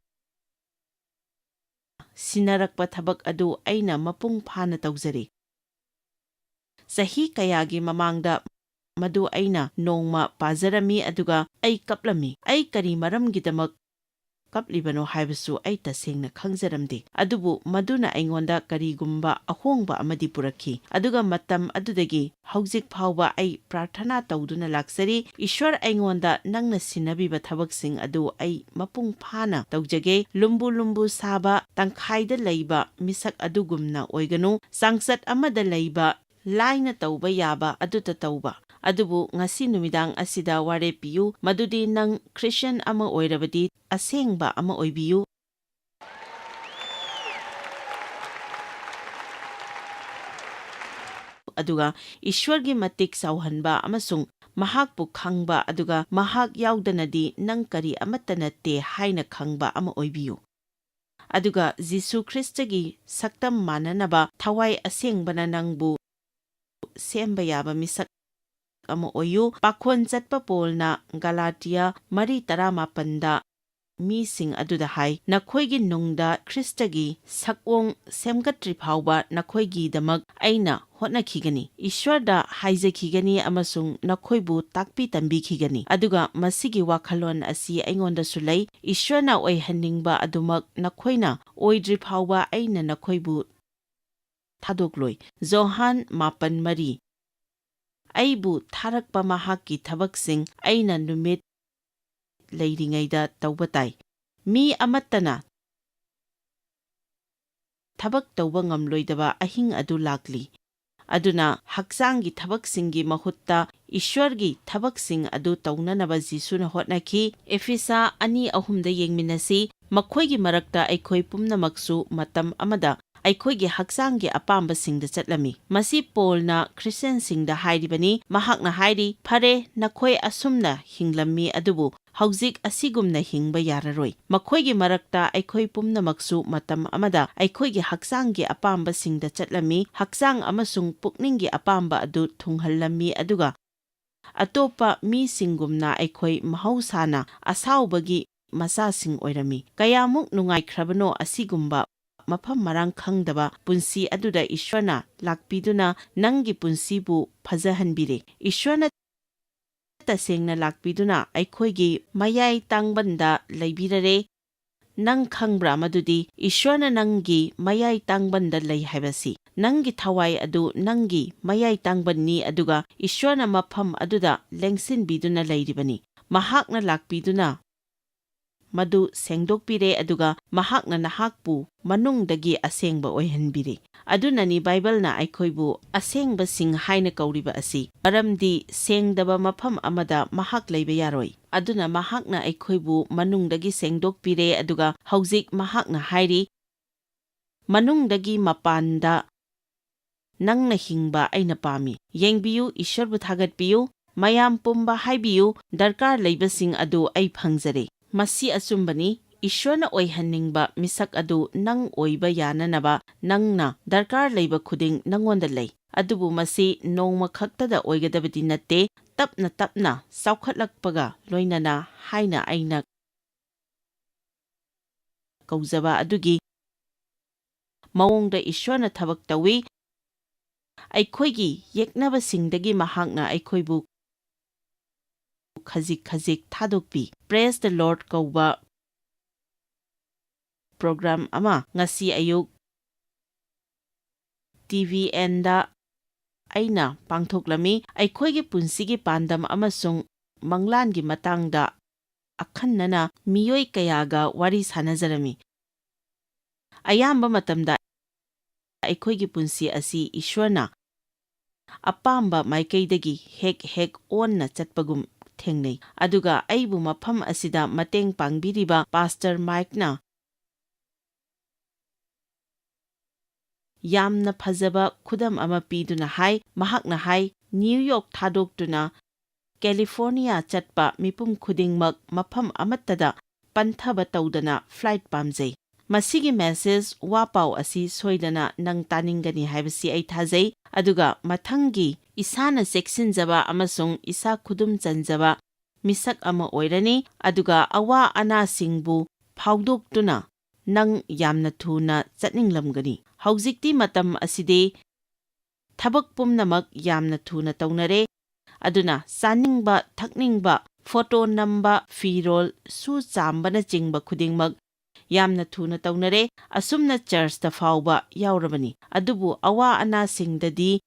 ꯁꯤꯟꯅꯔꯛꯄ ꯊꯕꯛ ꯑꯗꯨ ꯑꯩꯅ ꯃꯄꯨꯡ ꯐꯥꯅ ꯇꯧꯖꯔꯤ꯫ ꯆꯍꯤ ꯀꯌꯥꯒꯤ ꯃꯃꯥꯡꯗ ꯃꯗꯨ ꯑꯩꯅ ꯅꯣꯡꯃ ꯄꯥꯖꯔꯝꯃꯤ, ꯑꯗꯨꯒ ꯑꯩ ꯀꯞꯂꯝꯃꯤ꯫ ꯑꯩ ꯀꯔꯤ ꯃꯔꯝꯒꯤꯗꯃꯛ ꯀꯞꯂꯤꯕꯅꯣ ꯍꯥꯏꯕꯁꯨ ꯑꯩ ꯇꯁꯦꯡꯅ ꯈꯪꯖꯔꯝꯗꯦ, ꯑꯗꯨꯕꯨ ꯃꯗꯨꯅ ꯑꯩꯉꯣꯟꯗ ꯀꯔꯤꯒꯨꯝꯕ ꯑꯍꯣꯡꯕ ꯑꯃꯗꯤ ꯄꯨꯔꯛꯈꯤ꯫ ꯑꯗꯨꯒ ꯃꯇꯝ ꯑꯗꯨꯗꯒꯤ ꯍꯧꯖꯤꯛ ꯐꯥꯎꯕ ꯑꯩ ꯄ꯭ꯔꯥꯔꯊꯅꯥ ꯇꯧꯗꯨꯅ ꯂꯥꯛꯆꯔꯤ, ꯏꯁ꯭ꯋꯔ, ꯑꯩꯉꯣꯟꯗ ꯅꯪꯅ ꯁꯤꯟꯅꯕꯤꯕ ꯊꯕꯛꯁꯤꯡ ꯑꯗꯨ ꯑꯩ ꯃꯄꯨꯡ ꯐꯥꯅ ꯇꯧꯖꯒꯦ꯫ ꯂꯨꯝꯕꯨ ꯂꯨꯝꯕꯨ ꯁꯥꯕ, ꯇꯪꯈꯥꯏꯗ ꯂꯩꯕ ꯃꯤꯁꯛ ꯑꯗꯨꯒꯨꯝꯅ ꯑꯣꯏꯒꯅꯨ꯫ ꯆꯥꯡꯆꯠ ꯑꯃꯗ ꯂꯩꯕ, ꯂꯥꯏꯅ ꯇꯧꯕ ꯌꯥꯕ ꯑꯗꯨꯇ ꯇꯧꯕ꯫ ꯑꯗꯨꯕꯨ ꯉꯁꯤ ꯅꯨꯃꯤꯗꯥꯡ ꯑꯁꯤꯗ ꯋꯥꯔꯦꯞ ꯄꯤꯌꯨ, ꯃꯗꯨꯗꯤ ꯅꯪ ꯈ꯭ꯔꯤꯁꯇꯤꯌꯥꯟ ꯑꯃ ꯑꯣꯏꯔꯕꯗꯤ ꯑꯁꯦꯡꯕ ꯑꯃ ꯑꯣꯏꯕꯤꯌꯨ, ꯑꯗꯨꯒ ꯏꯁ꯭ꯋꯔꯒꯤ ꯃꯇꯤꯛ ꯆꯥꯎꯍꯟꯕ ꯑꯃꯁꯨꯡ ꯃꯍꯥꯛꯄꯨ ꯈꯪꯕ, ꯑꯗꯨꯒ ꯃꯍꯥꯛ ꯌꯥꯎꯗꯅꯗꯤ ꯅꯪ ꯀꯔꯤ ꯑꯃꯠꯇ ꯅꯠꯇꯦ ꯍꯥꯏꯅ ꯈꯪꯕ ꯑꯃ ꯑꯣꯏꯕꯤꯌꯨ꯫ ꯑꯗꯨꯒ ꯖꯤꯁꯨ ꯈ꯭ꯔꯤꯁꯇꯒꯤ ꯁꯛꯇꯝ ꯃꯥꯟꯅꯅꯕ ꯊꯋꯥꯏ ꯑꯁꯦꯡꯕꯅ ꯅꯪꯕꯨ ꯁꯦꯝꯕ ꯌꯥꯕ ꯃꯤꯁꯛ ꯑꯃ ꯑꯣꯏꯌꯨ꯫ ꯄꯥꯈꯣꯟ ꯆꯠꯄ ꯄꯣꯜꯅ ꯒꯥꯂꯥꯇꯤꯌꯥ ꯃꯔꯤ ꯇꯔꯥꯃꯥꯄꯟꯗ ꯃꯤꯁꯤꯡ ꯑꯗꯨꯗ ꯍꯥꯏ, "ꯅꯈꯣꯏꯒꯤ ꯅꯨꯡꯗ ꯈ꯭ꯔꯤꯁꯇꯒꯤ ꯁꯛꯑꯣꯡ ꯁꯦꯝꯒꯠꯇ꯭ꯔꯤ ꯐꯥꯎꯕ ꯅꯈꯣꯏꯒꯤꯗꯃꯛ ꯑꯩꯅ ꯍꯣꯠꯅꯈꯤꯒꯅꯤ, ꯏꯁ꯭ꯋꯔꯗ ꯍꯥꯏꯖꯈꯤꯒꯅꯤ ꯑꯃꯁꯨꯡ ꯅꯈꯣꯏꯕꯨ ꯇꯥꯛꯄꯤ ꯇꯝꯕꯤꯈꯤꯒꯅꯤ꯫ ꯑꯗꯨꯒ ꯃꯁꯤꯒꯤ ꯋꯥꯈꯜꯂꯣꯟ ꯑꯁꯤ ꯑꯩꯉꯣꯟꯗꯁꯨ ꯂꯩ, ꯏꯁ꯭ꯋꯔꯅ ꯑꯣꯏꯍꯟꯅꯤꯡꯕ ꯑꯗꯨꯃꯛ ꯅꯈꯣꯏꯅ ꯑꯣꯏꯗ꯭ꯔꯤ ꯐꯥꯎꯕ ꯑꯩꯅ ꯅꯈꯣꯏꯕꯨ ꯊꯥꯗꯣꯛꯂꯣꯏ"꯫ ꯖꯣꯍꯥꯟ ꯃꯥꯄꯟ ꯃꯔꯤ꯫ ꯑꯩꯕꯨ ꯊꯥꯔꯛꯄ ꯃꯍꯥꯛꯀꯤ ꯊꯕꯛꯁꯤꯡ ꯑꯩꯅ ꯅꯨꯃꯤꯠ ꯂꯩꯔꯤꯉꯩꯗ ꯇꯧꯕ ꯇꯥꯏ꯫ ꯃꯤ ꯑꯃꯠꯇꯅ ꯊꯕꯛ ꯇꯧꯕ ꯉꯝꯂꯣꯏꯗꯕ ꯑꯍꯤꯡ ꯑꯗꯨ ꯂꯥꯛꯂꯤ꯫ ꯑꯗꯨꯅ ꯍꯛꯆꯥꯡꯒꯤ ꯊꯕꯛꯁꯤꯡꯒꯤ ꯃꯍꯨꯠꯇ ꯏꯁ꯭ꯋꯔꯒꯤ ꯊꯕꯛꯁꯤꯡ ꯑꯗꯨ ꯇꯧꯅꯅꯕ ꯖꯤꯁꯨꯅ ꯍꯣꯠꯅꯈꯤ꯫ ꯑꯦꯐꯤꯁꯥ ꯑꯅꯤ ꯑꯍꯨꯝꯗ ꯌꯦꯡꯃꯤꯟꯅꯁꯤ꯫ ꯃꯈꯣꯏꯒꯤ ꯃꯔꯛꯇ ꯑꯩꯈꯣꯏ ꯄꯨꯝꯅꯃꯛꯁꯨ ꯃꯇꯝ ꯑꯃꯗ ꯑꯩꯈꯣꯏꯒꯤ ꯍꯛꯆꯥꯡꯒꯤ ꯑꯄꯥꯝꯕꯁꯤꯡꯗ ꯆꯠꯂꯝꯃꯤ꯫ ꯃꯁꯤ ꯄꯣꯜꯅ ꯈ꯭ꯔꯤꯁꯇꯤꯌꯥꯟꯁꯤꯡꯗ ꯍꯥꯏꯔꯤꯕꯅꯤ꯫ ꯃꯍꯥꯛꯅ ꯍꯥꯏꯔꯤ, "ꯐꯔꯦ, ꯅꯈꯣꯏ ꯑꯁꯨꯝꯅ ꯍꯤꯡꯂꯝꯃꯤ, ꯑꯗꯨꯕꯨ ꯍꯧꯖꯤꯛ ꯑꯁꯤꯒꯨꯝꯅ ꯍꯤꯡꯕ ꯌꯥꯔꯔꯣꯏ"꯫ ꯃꯈꯣꯏꯒꯤ ꯃꯔꯛꯇ ꯑꯩꯈꯣꯏ ꯄꯨꯝꯅꯃꯛꯁꯨ ꯃꯇꯝ ꯑꯃꯗ ꯑꯩꯈꯣꯏꯒꯤ ꯍꯛꯆꯥꯡꯒꯤ ꯑꯄꯥꯝꯕꯁꯤꯡꯗ ꯆꯠꯂꯝꯃꯤ, ꯍꯛꯆꯥꯡ ꯑꯃꯁꯨꯡ ꯄꯨꯛꯅꯤꯡꯒꯤ ꯑꯄꯥꯝꯕ ꯑꯗꯨ ꯊꯨꯡꯍꯜꯂꯝꯃꯤ, ꯑꯗꯨꯒ ꯑꯇꯣꯞꯄ ꯃꯤꯁꯤꯡꯒꯨꯝꯅ ꯑꯩꯈꯣꯏ ꯃꯍꯧꯁꯥꯅ ꯑꯁꯥꯎꯕꯒꯤ ꯃꯆꯥꯁꯤꯡ ꯑꯣꯏꯔꯝꯃꯤ꯫ ꯀꯌꯥꯃꯨꯛ ꯅꯨꯡꯉꯥꯏꯈ꯭ꯔꯕꯅꯣ ꯑꯁꯤꯒꯨꯝꯕ ꯃꯐꯝ ꯃꯔꯥꯡ ꯈꯪꯗꯕ ꯄꯨꯟꯁꯤ ꯑꯗꯨꯗ ꯏꯁ꯭ꯋꯔꯅ ꯂꯥꯛꯄꯤꯗꯨꯅ ꯅꯪꯒꯤ ꯄꯨꯟꯁꯤꯕꯨ ꯐꯖꯍꯟꯕꯤꯔꯦ꯫ ꯏꯁ꯭ꯋꯔꯅ ꯇꯁꯦꯡꯅ ꯂꯥꯛꯄꯤꯗꯨꯅ ꯑꯩꯈꯣꯏꯒꯤ ꯃꯌꯥꯏ ꯇꯥꯡꯕꯟꯗ ꯂꯩꯕꯤꯔꯔꯦ꯫ ꯅꯪ ꯈꯪꯕ꯭ꯔꯥ ꯃꯗꯨꯗꯤ ꯏꯁ꯭ꯋꯔꯅ ꯅꯪꯒꯤ ꯃꯌꯥꯏ ꯇꯥꯡꯕꯟꯗ ꯂꯩ ꯍꯥꯏꯕꯁꯤ? ꯅꯪꯒꯤ ꯊꯋꯥꯏ ꯑꯗꯨ ꯅꯪꯒꯤ ꯃꯌꯥꯏ ꯇꯥꯡꯕꯟꯅꯤ, ꯑꯗꯨꯒ ꯏꯁ꯭ꯋꯔꯅ ꯃꯐꯝ ꯑꯗꯨꯗ ꯂꯦꯡꯁꯤꯟꯕꯤꯗꯨꯅ ꯂꯩꯔꯤꯕꯅꯤ꯫ ꯃꯍꯥꯛꯅ ꯂꯥꯛꯄꯤꯗꯨꯅ ꯃꯗꯨ ꯁꯦꯡꯗꯣꯛꯄꯤꯔꯦ, ꯑꯗꯨꯒ ꯃꯍꯥꯛꯅ ꯅꯍꯥꯛꯄꯨ ꯃꯅꯨꯡꯗꯒꯤ ꯑꯁꯦꯡꯕ ꯑꯣꯏꯍꯟꯕꯤꯔꯦ꯫ ꯑꯗꯨꯅꯅꯤ ꯕꯥꯏꯕꯜꯅ ꯑꯩꯈꯣꯏꯕꯨ ꯑꯁꯦꯡꯕꯁꯤꯡ ꯍꯥꯏꯅ ꯀꯧꯔꯤꯕ ꯑꯁꯤ, ꯃꯔꯝꯗꯤ ꯁꯦꯡꯗꯕ ꯃꯐꯝ ꯑꯃꯗ ꯃꯍꯥꯛ ꯂꯩꯕ ꯌꯥꯔꯣꯏ꯫ ꯑꯗꯨꯅ ꯃꯍꯥꯛꯅ ꯑꯩꯈꯣꯏꯕꯨ ꯃꯅꯨꯡꯗꯒꯤ ꯁꯦꯡꯗꯣꯛꯄꯤꯔꯦ, ꯑꯗꯨꯒ ꯍꯧꯖꯤꯛ ꯃꯍꯥꯛꯅ ꯍꯥꯏꯔꯤ, "ꯃꯅꯨꯡꯗꯒꯤ ꯃꯄꯥꯟꯗ ꯅꯪꯅ ꯍꯤꯡꯕ ꯑꯩꯅ ꯄꯥꯝꯃꯤ"꯫ ꯌꯦꯡꯕꯤꯌꯨ, ꯏꯁ꯭ꯋꯔꯕꯨ ꯊꯥꯒꯠꯄꯤꯌꯨ, ꯃꯌꯥꯝ ꯄꯨꯝꯕ ꯍꯥꯏꯕꯤꯌꯨ, "ꯗꯔꯀꯥꯔ ꯂꯩꯕꯁꯤꯡ ꯑꯗꯨ ꯑꯩ ꯐꯪꯖꯔꯦ"꯫ ꯃꯁꯤ ꯑꯆꯨꯝꯕꯅꯤ꯫ ꯏꯁ꯭ꯋꯔꯅ ꯑꯣꯏꯍꯟꯅꯤꯡꯕ ꯃꯤꯁꯛ ꯑꯗꯨ ꯅꯪ ꯑꯣꯏꯕ ꯌꯥꯅꯅꯕ ꯅꯪꯅ ꯗꯔꯀꯥꯔ ꯂꯩꯕ ꯈꯨꯗꯤꯡ ꯅꯪꯉꯣꯟꯗ ꯂꯩ꯫ ꯑꯗꯨꯕꯨ ꯃꯁꯤ ꯅꯣꯡꯃ ꯈꯛꯇꯗ ꯑꯣꯏꯒꯗꯕꯗꯤ ꯅꯠꯇꯦ, ꯇꯞꯅ ꯇꯞꯅ ꯆꯥꯎꯈꯠꯂꯛꯄꯒ ꯂꯣꯏꯅꯅ ꯍꯥꯏꯅ ꯑꯩꯅ ꯀꯧꯖꯕ ꯑꯗꯨꯒꯤ ꯃꯑꯣꯡꯗ ꯏꯁ꯭ꯋꯔꯅ ꯊꯕꯛ ꯇꯧꯏ꯫ ꯑꯩꯈꯣꯏꯒꯤ ꯌꯦꯛꯅꯕꯁꯤꯡꯗꯒꯤ ꯃꯍꯥꯛꯅ ꯑꯩꯈꯣꯏꯕꯨ ꯈꯖꯤꯛ ꯈꯖꯤꯛ ꯊꯥꯗꯣꯛꯄꯤ꯫ Praise the Lord ꯀꯧꯕ ꯄ꯭ꯔꯣꯒ꯭ꯔꯥꯝ ꯑꯃ ꯉꯁꯤ ꯑꯌꯨꯛ ꯇꯤ ꯚꯤ ꯑꯦꯟꯗ ꯑꯩꯅ ꯄꯥꯡꯊꯣꯛꯂꯝꯃꯤ꯫ ꯑꯩꯈꯣꯏꯒꯤ ꯄꯨꯟꯁꯤꯒꯤ ꯄꯥꯟꯗꯝ ꯑꯃꯁꯨꯡ ꯃꯪꯂꯥꯟꯒꯤ ꯃꯇꯥꯡꯗ ꯑꯈꯟꯅꯅ ꯃꯤꯑꯣꯏ ꯀꯌꯥꯒ ꯋꯥꯔꯤ ꯁꯥꯟꯅꯖꯔꯝꯃꯤ꯫ ꯑꯌꯥꯝꯕ ꯃꯇꯝꯗ ꯑꯩꯈꯣꯏꯒꯤ ꯄꯨꯟꯁꯤ ꯑꯁꯤ ꯏꯁ꯭ꯋꯔꯅ ꯑꯄꯥꯝꯕ ꯃꯥꯏꯀꯩꯗꯒꯤ ꯍꯦꯛ ꯍꯦꯛ ꯑꯣꯟꯅ ꯆꯠꯄꯒꯨꯝ ꯊꯦꯡꯅꯩ꯫ ꯑꯗꯨꯒ ꯑꯩꯕꯨ ꯃꯐꯝ ꯑꯁꯤꯗ ꯃꯇꯦꯡ ꯄꯥꯡꯕꯤꯔꯤꯕ ꯄꯥꯁꯇꯔ ꯃꯥꯏꯛꯅ ꯌꯥꯝꯅ ꯐꯖꯕ ꯈꯨꯗꯝ ꯑꯃ ꯄꯤꯗꯨꯅ ꯍꯥꯏ, ꯃꯍꯥꯛꯅ ꯍꯥꯏ, ꯅ꯭ꯌꯨ ꯌꯣꯔꯛ ꯊꯥꯗꯣꯛꯇꯨꯅ ꯀꯦꯂꯤꯐꯣꯔꯅꯤꯌꯥ ꯆꯠꯄ ꯃꯤꯄꯨꯝ ꯈꯨꯗꯤꯡꯃꯛ ꯃꯐꯝ ꯑꯃꯠꯇꯗ ꯄꯟꯊꯕ ꯇꯧꯗꯅ ꯐ꯭ꯂꯥꯏꯠ ꯄꯥꯝꯖꯩ꯫ ꯃꯁꯤꯒꯤ ꯃꯦꯁꯦꯖ, ꯋꯥ ꯄꯥꯎ ꯑꯁꯤ ꯁꯣꯏꯗꯅ ꯅꯪ ꯇꯥꯅꯤꯡꯒꯅꯤ ꯍꯥꯏꯕꯁꯤ ꯑꯩ ꯊꯥꯖꯩ꯫ ꯑꯗꯨꯒ ꯃꯊꯪꯒꯤ ꯏꯁꯥꯅ ꯆꯦꯛꯁꯤꯟꯖꯕ ꯑꯃꯁꯨꯡ ꯏꯁꯥ ꯈꯨꯗꯨꯝ ꯆꯟꯖꯕ ꯃꯤꯁꯛ ꯑꯃ ꯑꯣꯏꯔꯅꯤ꯫ ꯑꯗꯨꯒ ꯑꯋꯥ ꯑꯅꯥꯁꯤꯡꯕꯨ ꯐꯥꯎꯗꯣꯛꯇꯨꯅ ꯅꯪ ꯌꯥꯝꯅ ꯊꯨꯅ ꯆꯠꯅꯤꯡꯂꯝꯒꯅꯤ꯫ ꯍꯧꯖꯤꯛꯇꯤ ꯃꯇꯝ ꯑꯁꯤꯗꯤ ꯊꯕꯛ ꯄꯨꯝꯅꯃꯛ ꯌꯥꯝꯅ ꯊꯨꯅ ꯇꯧꯅꯔꯦ꯫ ꯑꯗꯨꯅ ꯆꯥꯅꯤꯡꯕ, ꯊꯛꯅꯤꯡꯕ, ꯐꯣꯇꯣ ꯅꯝꯕ, ꯐꯤꯔꯣꯜ, ꯁꯨ ꯆꯥꯝꯕꯅꯆꯤꯡꯕ ꯈꯨꯗꯤꯡꯃꯛ ꯌꯥꯝꯅ ꯊꯨꯅ ꯇꯧꯅꯔꯦ꯫ ꯑꯁꯨꯝꯅ ꯆꯔꯆꯇ ꯐꯥꯎꯕ ꯌꯥꯎꯔꯕꯅꯤ꯫ ꯑꯗꯨꯕꯨ ꯑꯋꯥ ꯑꯅꯥꯁꯤꯡꯗꯗꯤ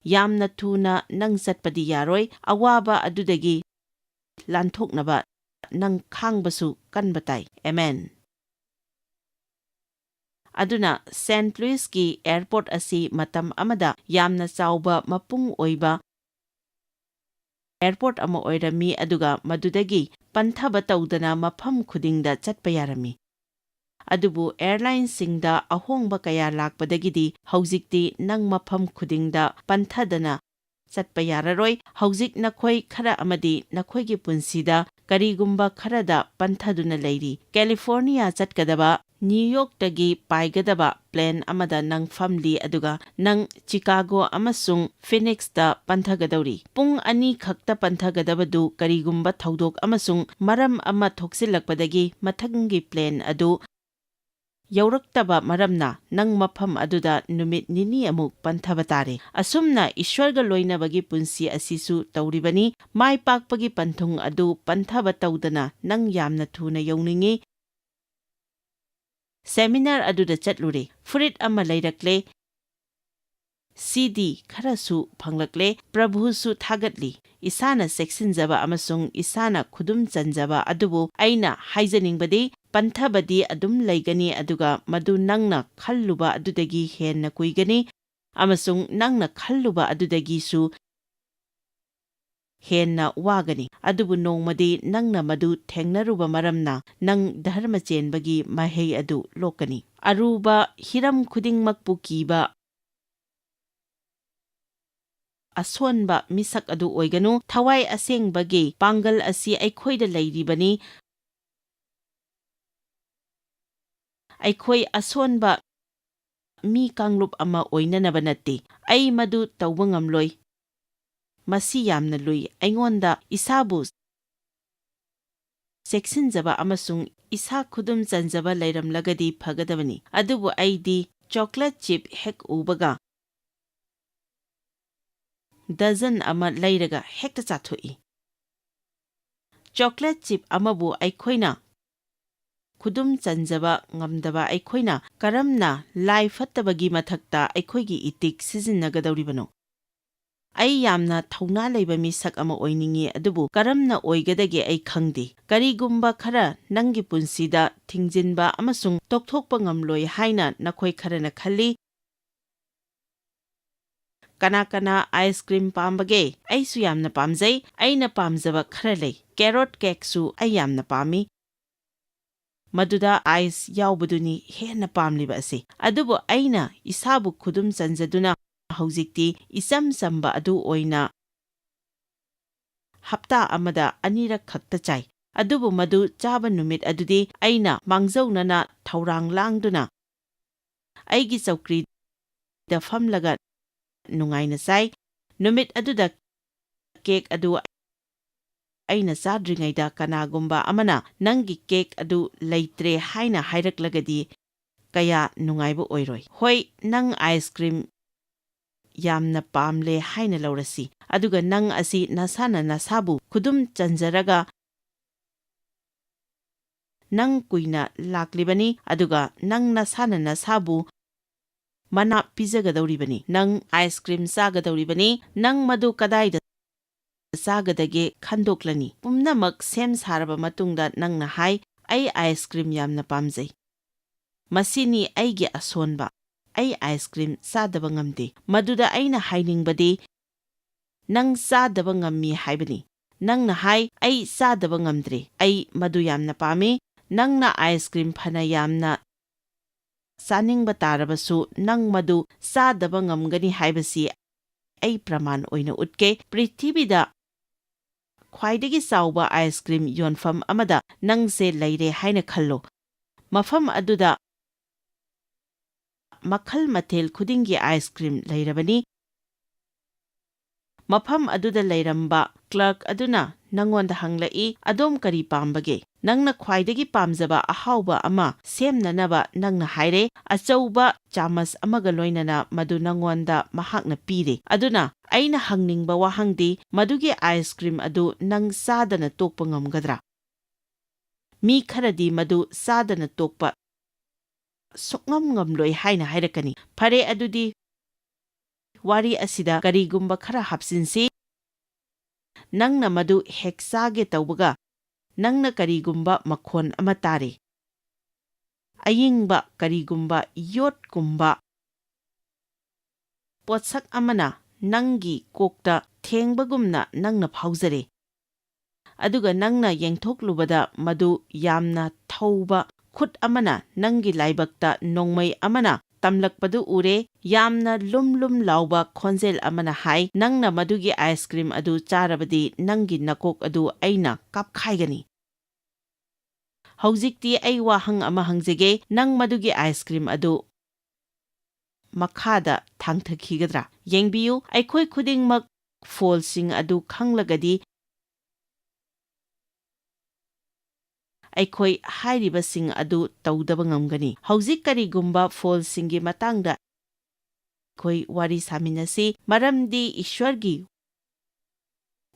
ꯌꯥꯝꯅ ꯊꯨꯅ ꯅꯪ ꯆꯠꯄꯗꯤ ꯌꯥꯔꯣꯏ꯫ ꯑꯋꯥꯕ ꯑꯗꯨꯗꯒꯤ ꯂꯥꯟꯊꯣꯛꯅꯕ ꯅꯪ ꯈꯥꯡꯕꯁꯨ ꯀꯟꯕ ꯇꯥꯏ꯫ ꯑꯦꯃꯦꯟ꯫ ꯑꯗꯨꯅ ꯁꯦꯟꯠ ꯂꯨꯏꯁꯀꯤ ꯑꯦꯌꯔꯄꯣꯔꯠ ꯑꯁꯤ ꯃꯇꯝ ꯑꯃꯗ ꯌꯥꯝꯅ ꯆꯥꯎꯕ ꯃꯄꯨꯡ ꯑꯣꯏꯕ ꯑꯦꯌꯔꯄꯣꯔꯠ ꯑꯃ ꯑꯣꯏꯔꯝꯃꯤ, ꯑꯗꯨꯒ ꯃꯗꯨꯗꯒꯤ ꯄꯟꯊꯕ ꯇꯧꯗꯅ ꯃꯐꯝ ꯈꯨꯗꯤꯡꯗ ꯆꯠꯄ ꯌꯥꯔꯝꯃꯤ꯫ ꯑꯗꯨꯕꯨ ꯑꯦꯌꯔꯂꯥꯏꯟꯁꯤꯡꯗ ꯑꯍꯣꯡꯕ ꯀꯌꯥ ꯂꯥꯛꯄꯗꯒꯤꯗꯤ ꯍꯧꯖꯤꯛꯇꯤ ꯅꯪ ꯃꯐꯝ ꯈꯨꯗꯤꯡꯗ ꯄꯟꯊꯗꯅ ꯆꯠꯄ ꯌꯥꯔꯔꯣꯏ꯫ ꯍꯧꯖꯤꯛ ꯅꯈꯣꯏ ꯈꯔ ꯑꯃꯗꯤ ꯅꯈꯣꯏꯒꯤ ꯄꯨꯟꯁꯤꯗ ꯀꯔꯤꯒꯨꯝꯕ ꯈꯔꯗ ꯄꯟꯊꯗꯨꯅ ꯂꯩꯔꯤ꯫ ꯀꯦꯂꯤꯐꯣꯔꯅꯤꯌꯥ ꯆꯠꯀꯗꯕ ꯅ꯭ꯌꯨ ꯌꯣꯔꯛꯇꯒꯤ ꯄꯥꯏꯒꯗꯕ ꯄ꯭ꯂꯦꯟ ꯑꯃꯗ ꯅꯪ ꯐꯝꯂꯤ, ꯑꯗꯨꯒ ꯅꯪ ꯆꯤꯀꯥꯒꯣ ꯑꯃꯁꯨꯡ ꯐꯤꯅꯤꯛꯁꯇ ꯄꯟꯊꯒꯗꯧꯔꯤ꯫ ꯄꯨꯡ ꯑꯅꯤ ꯈꯛꯇ ꯄꯟꯊꯒꯗꯕꯗꯨ ꯀꯔꯤꯒꯨꯝꯕ ꯊꯧꯗꯣꯛ ꯑꯃꯁꯨꯡ ꯃꯔꯝ ꯑꯃ ꯊꯣꯛꯆꯤꯜꯂꯛꯄꯗꯒꯤ ꯃꯊꯪꯒꯤ ꯄ꯭ꯂꯦꯟ ꯑꯗꯨ ꯌꯧꯔꯛꯇꯕ ꯃꯔꯝꯅ, ꯅꯪ ꯃꯐꯝ ꯑꯗꯨꯗ ꯅꯨꯃꯤꯠ ꯅꯤꯅꯤ ꯑꯃꯨꯛ ꯄꯟꯊꯕ ꯇꯥꯔꯦ꯫ ꯑꯁꯨꯝꯅ ꯏꯁ꯭ꯋꯔꯒ ꯂꯣꯏꯅꯕꯒꯤ ꯄꯨꯟꯁꯤ ꯑꯁꯤꯁꯨ ꯇꯧꯔꯤꯕꯅꯤ꯫ ꯃꯥꯏ ꯄꯥꯛꯄꯒꯤ ꯄꯟꯊꯨꯡ ꯑꯗꯨ ꯄꯟꯊꯕ ꯇꯧꯗꯅ ꯅꯪ ꯌꯥꯝꯅ ꯊꯨꯅ ꯌꯧꯅꯤꯡꯏ꯫ ꯁꯦꯃꯤꯅꯥꯔ ꯑꯗꯨꯗ ꯆꯠꯂꯨꯔꯦ꯫ ꯐꯨꯔꯤꯠ ꯑꯃ ꯂꯩꯔꯛꯂꯦ꯫ ꯁꯤꯗꯤ ꯈꯔꯁꯨ ꯐꯪꯂꯛꯂꯦ꯫ ꯄ꯭ꯔꯚꯨꯁꯨ ꯊꯥꯒꯠꯂꯤ꯫ ꯏꯁꯥꯅ ꯆꯦꯛꯁꯤꯟꯖꯕ ꯑꯃꯁꯨꯡ ꯏꯁꯥꯅ ꯈꯨꯗꯨꯝ ꯆꯟꯖꯕ ꯑꯗꯨꯕꯨ ꯑꯩꯅ ꯍꯥꯏꯖꯅꯤꯡꯕꯗꯤ, ꯄꯟꯊꯕꯗꯤ ꯑꯗꯨꯝ ꯂꯩꯒꯅꯤ, ꯑꯗꯨꯒ ꯃꯗꯨ ꯅꯪꯅ ꯈꯜꯂꯨꯕ ꯑꯗꯨꯗꯒꯤ ꯍꯦꯟꯅ ꯀꯨꯏꯒꯅꯤ, ꯑꯃꯁꯨꯡ ꯅꯪꯅ ꯈꯜꯂꯨꯕ ꯑꯗꯨꯗꯒꯤꯁꯨ ꯍꯦꯟꯅ ꯋꯥꯒꯅꯤ꯫ ꯑꯗꯨꯕꯨ ꯅꯣꯡꯃꯗꯤ ꯅꯪꯅ ꯃꯗꯨ ꯊꯦꯡꯅꯔꯨꯕ ꯃꯔꯝꯅ, ꯅꯪ ꯙꯔꯃ ꯆꯦꯟꯕꯒꯤ ꯃꯍꯩ ꯑꯗꯨ ꯂꯣꯛꯀꯅꯤ꯫ ꯑꯔꯨꯕ ꯍꯤꯔꯝ ꯈꯨꯗꯤꯡꯃꯛꯄꯨ ꯀꯤꯕ ꯑꯁꯣꯟꯕ ꯃꯤꯁꯛ ꯑꯗꯨ ꯑꯣꯏꯒꯅꯨ꯫ ꯊꯋꯥꯏ ꯑꯁꯦꯡꯕꯒꯤ ꯄꯥꯡꯒꯜ ꯑꯁꯤ ꯑꯩꯈꯣꯏꯗ ꯂꯩꯔꯤꯕꯅꯤ꯫ ꯑꯩꯈꯣꯏ ꯑꯁꯣꯟꯕ ꯃꯤ ꯀꯥꯡꯂꯨꯞ ꯑꯃ ꯑꯣꯏꯅꯅꯕ ꯅꯠꯇꯦ꯫ ꯑꯩ ꯃꯗꯨ ꯇꯧꯕ ꯉꯝꯂꯣꯏ꯫ ꯃꯁꯤ ꯌꯥꯝꯅ ꯂꯨꯏ꯫ ꯑꯩꯉꯣꯟꯗ ꯏꯁꯥꯕꯨ ꯆꯦꯛꯁꯤꯟꯖꯕ ꯑꯃꯁꯨꯡ ꯏꯁꯥ ꯈꯨꯗꯨꯝ ꯆꯟꯖꯕ ꯂꯩꯔꯝꯂꯒꯗꯤ ꯐꯒꯗꯕꯅꯤ, ꯑꯗꯨꯕꯨ ꯑꯩꯗꯤ ꯆꯣꯀ꯭ꯂꯦꯠ ꯆꯤꯞ ꯍꯦꯛ ꯎꯕꯒ ꯗꯖꯟ ꯑꯃ ꯂꯩꯔꯒ ꯍꯦꯛꯇ ꯆꯥꯊꯣꯛꯏ꯫ ꯆꯣꯀ꯭ꯂꯦꯠ ꯆꯤꯞ ꯑꯃꯕꯨ ꯑꯩꯈꯣꯏꯅ ꯈꯨꯗꯨꯝ ꯆꯟꯖꯕ ꯉꯝꯗꯕ ꯑꯩꯈꯣꯏꯅ ꯀꯔꯝꯅ ꯂꯥꯏ ꯐꯠꯇꯕꯒꯤ ꯃꯊꯛꯇ ꯑꯩꯈꯣꯏꯒꯤ ꯏꯇꯤꯛ ꯁꯤꯖꯤꯟꯅꯒꯗꯧꯔꯤꯕꯅꯣ? ꯑꯩ ꯌꯥꯝꯅ ꯊꯧꯅꯥ ꯂꯩꯕ ꯃꯤꯁꯛ ꯑꯃ ꯑꯣꯏꯅꯤꯡꯏ, ꯑꯗꯨꯕꯨ ꯀꯔꯝꯅ ꯑꯣꯏꯒꯗꯒꯦ ꯑꯩ ꯈꯪꯗꯦ꯫ ꯀꯔꯤꯒꯨꯝꯕ ꯈꯔ ꯅꯪꯒꯤ ꯄꯨꯟꯁꯤꯗ ꯊꯤꯡꯖꯤꯟꯕ ꯑꯃꯁꯨꯡ ꯇꯣꯛꯊꯣꯛꯄ ꯉꯝꯂꯣꯏ ꯍꯥꯏꯅ ꯅꯈꯣꯏ ꯈꯔꯅ ꯈꯜꯂꯤ꯫ ꯀꯅꯥ ꯀꯅꯥ ꯑꯥꯏꯁ ꯀ꯭ꯔꯤꯝ ꯄꯥꯝꯕꯒꯦ? ꯑꯩꯁꯨ ꯌꯥꯝꯅ ꯄꯥꯝꯖꯩ꯫ ꯑꯩꯅ ꯄꯥꯝꯖꯕ ꯈꯔ ꯂꯩ꯫ ꯀꯦꯔꯣꯠ ꯀꯦꯛꯁꯨ ꯑꯩ ꯌꯥꯝꯅ ꯄꯥꯝꯃꯤ꯫ ꯃꯗꯨꯗ ꯑꯥꯏꯁ ꯌꯥꯎꯕꯗꯨꯅꯤ ꯍꯦꯟꯅ ꯄꯥꯝꯂꯤꯕ ꯑꯁꯤ꯫ ꯑꯗꯨꯕꯨ ꯑꯩꯅ ꯏꯁꯥꯕꯨ ꯈꯨꯗꯨꯝ ꯆꯟꯖꯗꯨꯅ ꯍꯧꯖꯤꯛꯇꯤ ꯏꯆꯝ ꯆꯝꯕ ꯑꯗꯨ ꯑꯣꯏꯅ ꯍꯞꯇꯥ ꯑꯃꯗ ꯑꯅꯤꯔꯛ ꯈꯛꯇ ꯆꯥꯏ꯫ ꯑꯗꯨꯕꯨ ꯃꯗꯨ ꯆꯥꯕ ꯅꯨꯃꯤꯠ ꯑꯗꯨꯗꯤ ꯑꯩꯅ ꯃꯥꯡꯖꯧꯅꯅ ꯊꯧꯔꯥꯡ ꯂꯥꯡꯗꯨꯅ ꯑꯩꯒꯤ ꯆꯧꯀ꯭ꯔꯤꯗ ꯐꯝꯂꯒ ꯅꯨꯡꯉꯥꯏꯅ ꯆꯥꯏ꯫ ꯅꯨꯃꯤꯠ ꯑꯗꯨꯗ ꯀꯦꯛ ꯑꯗꯨ ꯑꯩꯅ ꯆꯥꯗ꯭ꯔꯤꯉꯩꯗ ꯀꯅꯥꯒꯨꯝꯕ ꯑꯃꯅ "ꯅꯪꯒꯤ ꯀꯦꯛ ꯑꯗꯨ ꯂꯩꯇ꯭ꯔꯦ" ꯍꯥꯏꯅ ꯍꯥꯏꯔꯛꯂꯒꯗꯤ ꯀꯌꯥ ꯅꯨꯡꯉꯥꯏꯕ ꯑꯣꯏꯔꯣꯏ꯫ ꯍꯣꯏ, ꯅꯪ ꯑꯥꯏꯁ ꯀ꯭ꯔꯤꯝ ꯌꯥꯝꯅ ꯄꯥꯝꯂꯦ ꯍꯥꯏꯅ ꯂꯧꯔꯁꯤ, ꯑꯗꯨꯒ ꯅꯪ ꯑꯁꯤ ꯅꯁꯥꯅ ꯅꯁꯥꯕꯨ ꯈꯨꯗꯨꯝ ꯆꯟꯖꯔꯒ ꯅꯪ ꯀꯨꯏꯅ ꯂꯥꯛꯂꯤꯕꯅꯤ, ꯑꯗꯨꯒ ꯅꯪ ꯅꯁꯥꯅ ꯅꯁꯥꯕꯨ ꯃꯅꯥ ꯄꯤꯖꯒꯗꯧꯔꯤꯕꯅꯤ, ꯅꯪ ꯑꯥꯏꯁ ꯀ꯭ꯔꯤꯝ ꯆꯥꯒꯗꯧꯔꯤꯕꯅꯤ, ꯅꯪ ꯃꯗꯨ ꯀꯗꯥꯏꯗ ꯆꯥꯒꯗꯒꯦ ꯈꯟꯗꯣꯛꯂꯅꯤ꯫ ꯄꯨꯝꯅꯃꯛ ꯁꯦꯝ ꯁꯥꯔꯕ ꯃꯇꯨꯡꯗ ꯅꯪꯅ ꯍꯥꯏ, "ꯑꯩ ꯑꯥꯏꯁ ꯀ꯭ꯔꯤꯝ ꯌꯥꯝꯅ ꯄꯥꯝꯖꯩ꯫ ꯃꯁꯤꯅꯤ ꯑꯩꯒꯤ ꯑꯁꯣꯟꯕ꯫ ꯑꯩ ꯑꯥꯏꯁ ꯀ꯭ꯔꯤꯝ ꯆꯥꯗꯕ ꯉꯝꯗꯦ꯫" ꯃꯗꯨꯗ ꯑꯩꯅ ꯍꯥꯏꯅꯤꯡꯕꯗꯤ, ꯅꯪ ꯆꯥꯗꯕ ꯉꯝꯃꯤ ꯍꯥꯏꯕꯅꯤ꯫ ꯅꯪꯅ ꯍꯥꯏ, "ꯑꯩ ꯆꯥꯗꯕ ꯉꯝꯗ꯭ꯔꯦ꯫ ꯑꯩ ꯃꯗꯨ ꯌꯥꯝꯅ ꯄꯥꯝꯃꯤ꯫" ꯅꯪꯅ ꯑꯥꯏꯁ ꯀ꯭ꯔꯤꯝ ꯐꯅ ꯌꯥꯝꯅ ꯆꯥꯅꯤꯡꯕ ꯇꯥꯔꯕꯁꯨ, ꯅꯪ ꯃꯗꯨ ꯆꯥꯗꯕ ꯉꯝꯒꯅꯤ ꯍꯥꯏꯕꯁꯤ ꯑꯩ ꯄ꯭ꯔꯃꯥꯟ ꯑꯣꯏꯅ ꯎꯠꯀꯦ꯫ ꯄ꯭ꯔꯤꯊꯤꯕꯤꯗ ꯈ꯭ꯋꯥꯏꯗꯒꯤ ꯆꯥꯎꯕ ꯑꯥꯏꯁ ꯀ꯭ꯔꯤꯝ ꯌꯣꯟꯐꯝ ꯑꯃꯗ ꯅꯪꯁꯦ ꯂꯩꯔꯦ ꯍꯥꯏꯅ ꯈꯜꯂꯣ꯫ ꯃꯐꯝ ꯑꯗꯨꯗ ꯃꯈꯜ ꯃꯊꯦꯜ ꯈꯨꯗꯤꯡꯒꯤ ꯑꯥꯏꯁ ꯀ꯭ꯔꯤꯝ ꯂꯩꯔꯕꯅꯤ꯫ ꯃꯐꯝ ꯑꯗꯨꯗ ꯂꯩꯔꯝꯕ ꯀ꯭ꯂꯔꯛ ꯑꯗꯨꯅ ꯅꯪꯉꯣꯟꯗ ꯍꯪꯂꯛꯏ, "ꯑꯗꯣꯝ ꯀꯔꯤ ꯄꯥꯝꯕꯒꯦ?" ꯅꯪꯅ ꯈ꯭ꯋꯥꯏꯗꯒꯤ ꯄꯥꯝꯖꯕ ꯑꯍꯥꯎꯕ ꯑꯃ ꯁꯦꯝꯅꯅꯕ ꯅꯪꯅ ꯍꯥꯏꯔꯦ꯫ ꯑꯆꯧꯕ ꯆꯥꯃꯁ ꯑꯃꯒ ꯂꯣꯏꯅꯅ ꯃꯗꯨ ꯅꯪꯉꯣꯟꯗ ꯃꯍꯥꯛꯅ ꯄꯤꯔꯦ꯫ ꯑꯗꯨꯅ ꯑꯩꯅ ꯍꯪꯅꯤꯡꯕ ꯋꯥꯍꯪꯗꯤ, ꯃꯗꯨꯒꯤ ꯑꯥꯏꯁ ꯀ꯭ꯔꯤꯝ ꯑꯗꯨ ꯅꯪ ꯆꯥꯗꯅ ꯇꯣꯛꯄ ꯉꯝꯒꯗ꯭ꯔꯥ? ꯃꯤ ꯈꯔꯗꯤ ꯃꯗꯨ ꯆꯥꯗꯅ ꯇꯣꯛꯄ ꯁꯨꯛꯉꯝ ꯉꯝꯂꯣꯏ ꯍꯥꯏꯅ ꯍꯥꯏꯔꯛꯀꯅꯤ꯫ ꯐꯔꯦ, ꯑꯗꯨꯗꯤ ꯋꯥꯔꯤ ꯑꯁꯤꯗ ꯀꯔꯤꯒꯨꯝꯕ ꯈꯔ ꯍꯥꯞꯆꯤꯟꯁꯤ꯫ ꯅꯪꯅ ꯃꯗꯨ ꯍꯦꯛ ꯆꯥꯒꯦ ꯇꯧꯕꯒ, ꯅꯪꯅ ꯀꯔꯤꯒꯨꯝꯕ ꯃꯈꯣꯟ ꯑꯃ ꯇꯥꯔꯦ꯫ ꯑꯏꯪꯕ ꯀꯔꯤꯒꯨꯝꯕ ꯌꯣꯠꯀꯨꯝꯕ ꯄꯣꯠꯁꯛ ꯑꯃꯅ ꯅꯪꯒꯤ ꯀꯣꯛꯇ ꯊꯦꯡꯕꯒꯨꯝꯅ ꯅꯪꯅ ꯐꯥꯎꯖꯔꯦ꯫ ꯑꯗꯨꯒ ꯅꯪꯅ ꯌꯦꯡꯊꯣꯛꯂꯨꯕꯗ ꯃꯗꯨ ꯌꯥꯝꯅ ꯊꯧꯕ ꯈꯨꯠ ꯑꯃꯅ ꯅꯪꯒꯤ ꯂꯥꯏꯕꯛꯇ ꯅꯣꯡꯃꯩ ꯑꯃꯅ ꯇꯝꯂꯛꯄꯗꯨ ꯎꯔꯦ꯫ ꯌꯥꯝꯅ ꯂꯨꯝ ꯂꯨꯝ ꯂꯥꯎꯕ ꯈꯣꯟꯖꯦꯜ ꯑꯃꯅ ꯍꯥꯏ, "ꯅꯪꯅ ꯃꯗꯨꯒꯤ ꯑꯥꯏꯁ ꯀ꯭ꯔꯤꯝ ꯑꯗꯨ ꯆꯥꯔꯕꯗꯤ ꯅꯪꯒꯤ ꯅꯀꯣꯛ ꯑꯗꯨ ꯑꯩꯅ ꯀꯥꯞꯈꯥꯏꯒꯅꯤ꯫" ꯍꯧꯖꯤꯛꯇꯤ ꯑꯩ ꯋꯥꯍꯪ ꯑꯃ ꯍꯪꯖꯒꯦ, ꯅꯪ ꯃꯗꯨꯒꯤ ꯑꯥꯏꯁ ꯀ꯭ꯔꯤꯝ ꯑꯗꯨ ꯃꯈꯥꯗ ꯊꯥꯡꯊꯈꯤꯒꯗ꯭ꯔꯥ? ꯌꯦꯡꯕꯤꯌꯨ, ꯑꯩꯈꯣꯏ ꯈꯨꯗꯤꯡꯃꯛ ꯐꯣꯜꯁꯤꯡ ꯑꯗꯨ ꯈꯪꯂꯒꯗꯤ, ꯑꯩꯈꯣꯏ ꯍꯥꯏꯔꯤꯕꯁꯤꯡ ꯑꯗꯨ ꯇꯧꯗꯕ ꯉꯝꯒꯅꯤ꯫ ꯍꯧꯖꯤꯛ ꯀꯔꯤꯒꯨꯝꯕ ꯐꯣꯜꯁꯤꯡꯒꯤ ꯃꯇꯥꯡꯗ ꯑꯩꯈꯣꯏ ꯋꯥꯔꯤ ꯁꯥꯃꯤꯟꯅꯁꯤ, ꯃꯔꯝꯗꯤ ꯏꯁ꯭ꯋꯔꯒꯤ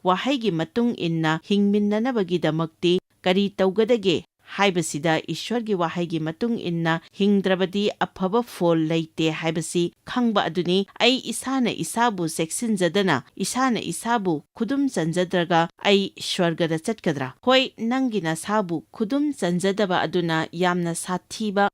ꯋꯥꯍꯩꯒꯤ ꯃꯇꯨꯡ ꯏꯟꯅ ꯍꯤꯡꯃꯤꯟꯅꯅꯕꯒꯤꯗꯃꯛꯇꯤ ꯀꯔꯤ ꯇꯧꯒꯗꯒꯦ ꯍꯥꯏꯕꯁꯤꯗ ꯏꯁ꯭ꯋꯔꯒꯤ ꯋꯥꯍꯩꯒꯤ ꯃꯇꯨꯡ ꯏꯟꯅ ꯍꯤꯡꯗ꯭ꯔꯕꯗꯤ ꯑꯐꯕ ꯐꯣꯜ ꯂꯩꯇꯦ ꯍꯥꯏꯕꯁꯤ ꯈꯪꯕ ꯑꯗꯨꯅꯤ꯫ ꯑꯩ ꯏꯁꯥꯅ ꯏꯁꯥꯕꯨ ꯆꯦꯛꯁꯤꯟꯖꯗꯅ, ꯏꯁꯥꯅ ꯏꯁꯥꯕꯨ ꯈꯨꯗꯨꯝ ꯆꯟꯖꯗ꯭ꯔꯒ ꯑꯩ ꯁ꯭ꯋꯔꯒꯗ ꯆꯠꯀꯗ꯭ꯔꯥ? ꯍꯣꯏ, ꯅꯪꯒꯤ ꯅꯁꯥꯕꯨ ꯈꯨꯗꯨꯝ ꯆꯟꯖꯗꯕ ꯑꯗꯨꯅ ꯌꯥꯝꯅ ꯁꯥꯊꯤꯕ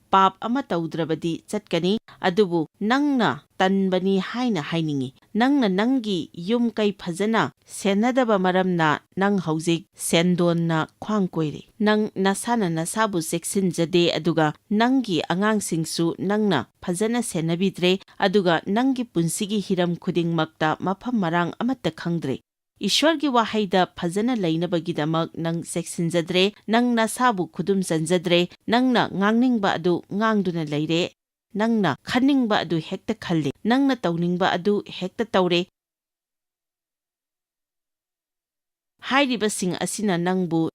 ꯄꯥꯞ ꯑꯃ ꯇꯧꯗ꯭ꯔꯕꯗꯤ ꯆꯠꯀꯅꯤ, ꯑꯗꯨꯕꯨ ꯅꯪꯅ ꯇꯟꯕꯅꯤ ꯍꯥꯏꯅ ꯍꯥꯏꯅꯤꯡꯏ꯫ ꯅꯪꯅ ꯅꯪꯒꯤ ꯌꯨꯝ ꯀꯩ ꯐꯖꯅ ꯁꯦꯟꯅꯗꯕ ꯃꯔꯝꯅ ꯅꯪ ꯍꯧꯖꯤꯛ ꯁꯦꯟꯗꯣꯟꯅ ꯈ꯭ꯋꯥꯡ ꯀꯣꯏꯔꯦ꯫ ꯅꯪ ꯅꯁꯥꯅ ꯅꯁꯥꯕꯨ ꯆꯦꯛꯁꯤꯟꯖꯗꯦ, ꯑꯗꯨꯒ ꯅꯪꯒꯤ ꯑꯉꯥꯡꯁꯤꯡꯁꯨ ꯅꯪꯅ ꯐꯖꯅ ꯁꯦꯟꯅꯕꯤꯗ꯭ꯔꯦ, ꯑꯗꯨꯒ ꯅꯪꯒꯤ ꯄꯨꯟꯁꯤꯒꯤ ꯍꯤꯔꯝ ꯈꯨꯗꯤꯡꯃꯛꯇ ꯃꯐꯝ ꯃꯔꯥꯡ ꯑꯃꯠꯇ ꯈꯪꯗ꯭ꯔꯦ꯫ ꯏꯁ꯭ꯋꯔꯒꯤ ꯋꯥꯍꯩꯗ ꯐꯖꯅ ꯂꯩꯅꯕꯒꯤꯗꯃꯛ ꯅꯪ ꯆꯦꯛꯁꯤꯟꯖꯗ꯭ꯔꯦ, ꯅꯪ ꯅꯁꯥꯕꯨ ꯈꯨꯗꯨꯝ ꯆꯟꯖꯗ꯭ꯔꯦ, ꯅꯪꯅ ꯉꯥꯡꯅꯤꯡꯕ ꯑꯗꯨ ꯉꯥꯡꯗꯨꯅ ꯂꯩꯔꯦ, ꯅꯪꯅ ꯈꯟꯅꯤꯡꯕ ꯑꯗꯨ ꯍꯦꯛꯇ ꯈꯜꯂꯤ, ꯅꯪꯅ ꯇꯧꯅꯤꯡꯕ ꯑꯗꯨ ꯍꯦꯛꯇ ꯇꯧꯔꯦ꯫ ꯍꯥꯏꯔꯤꯕꯁꯤꯡ ꯑꯁꯤꯅ ꯅꯪꯕꯨ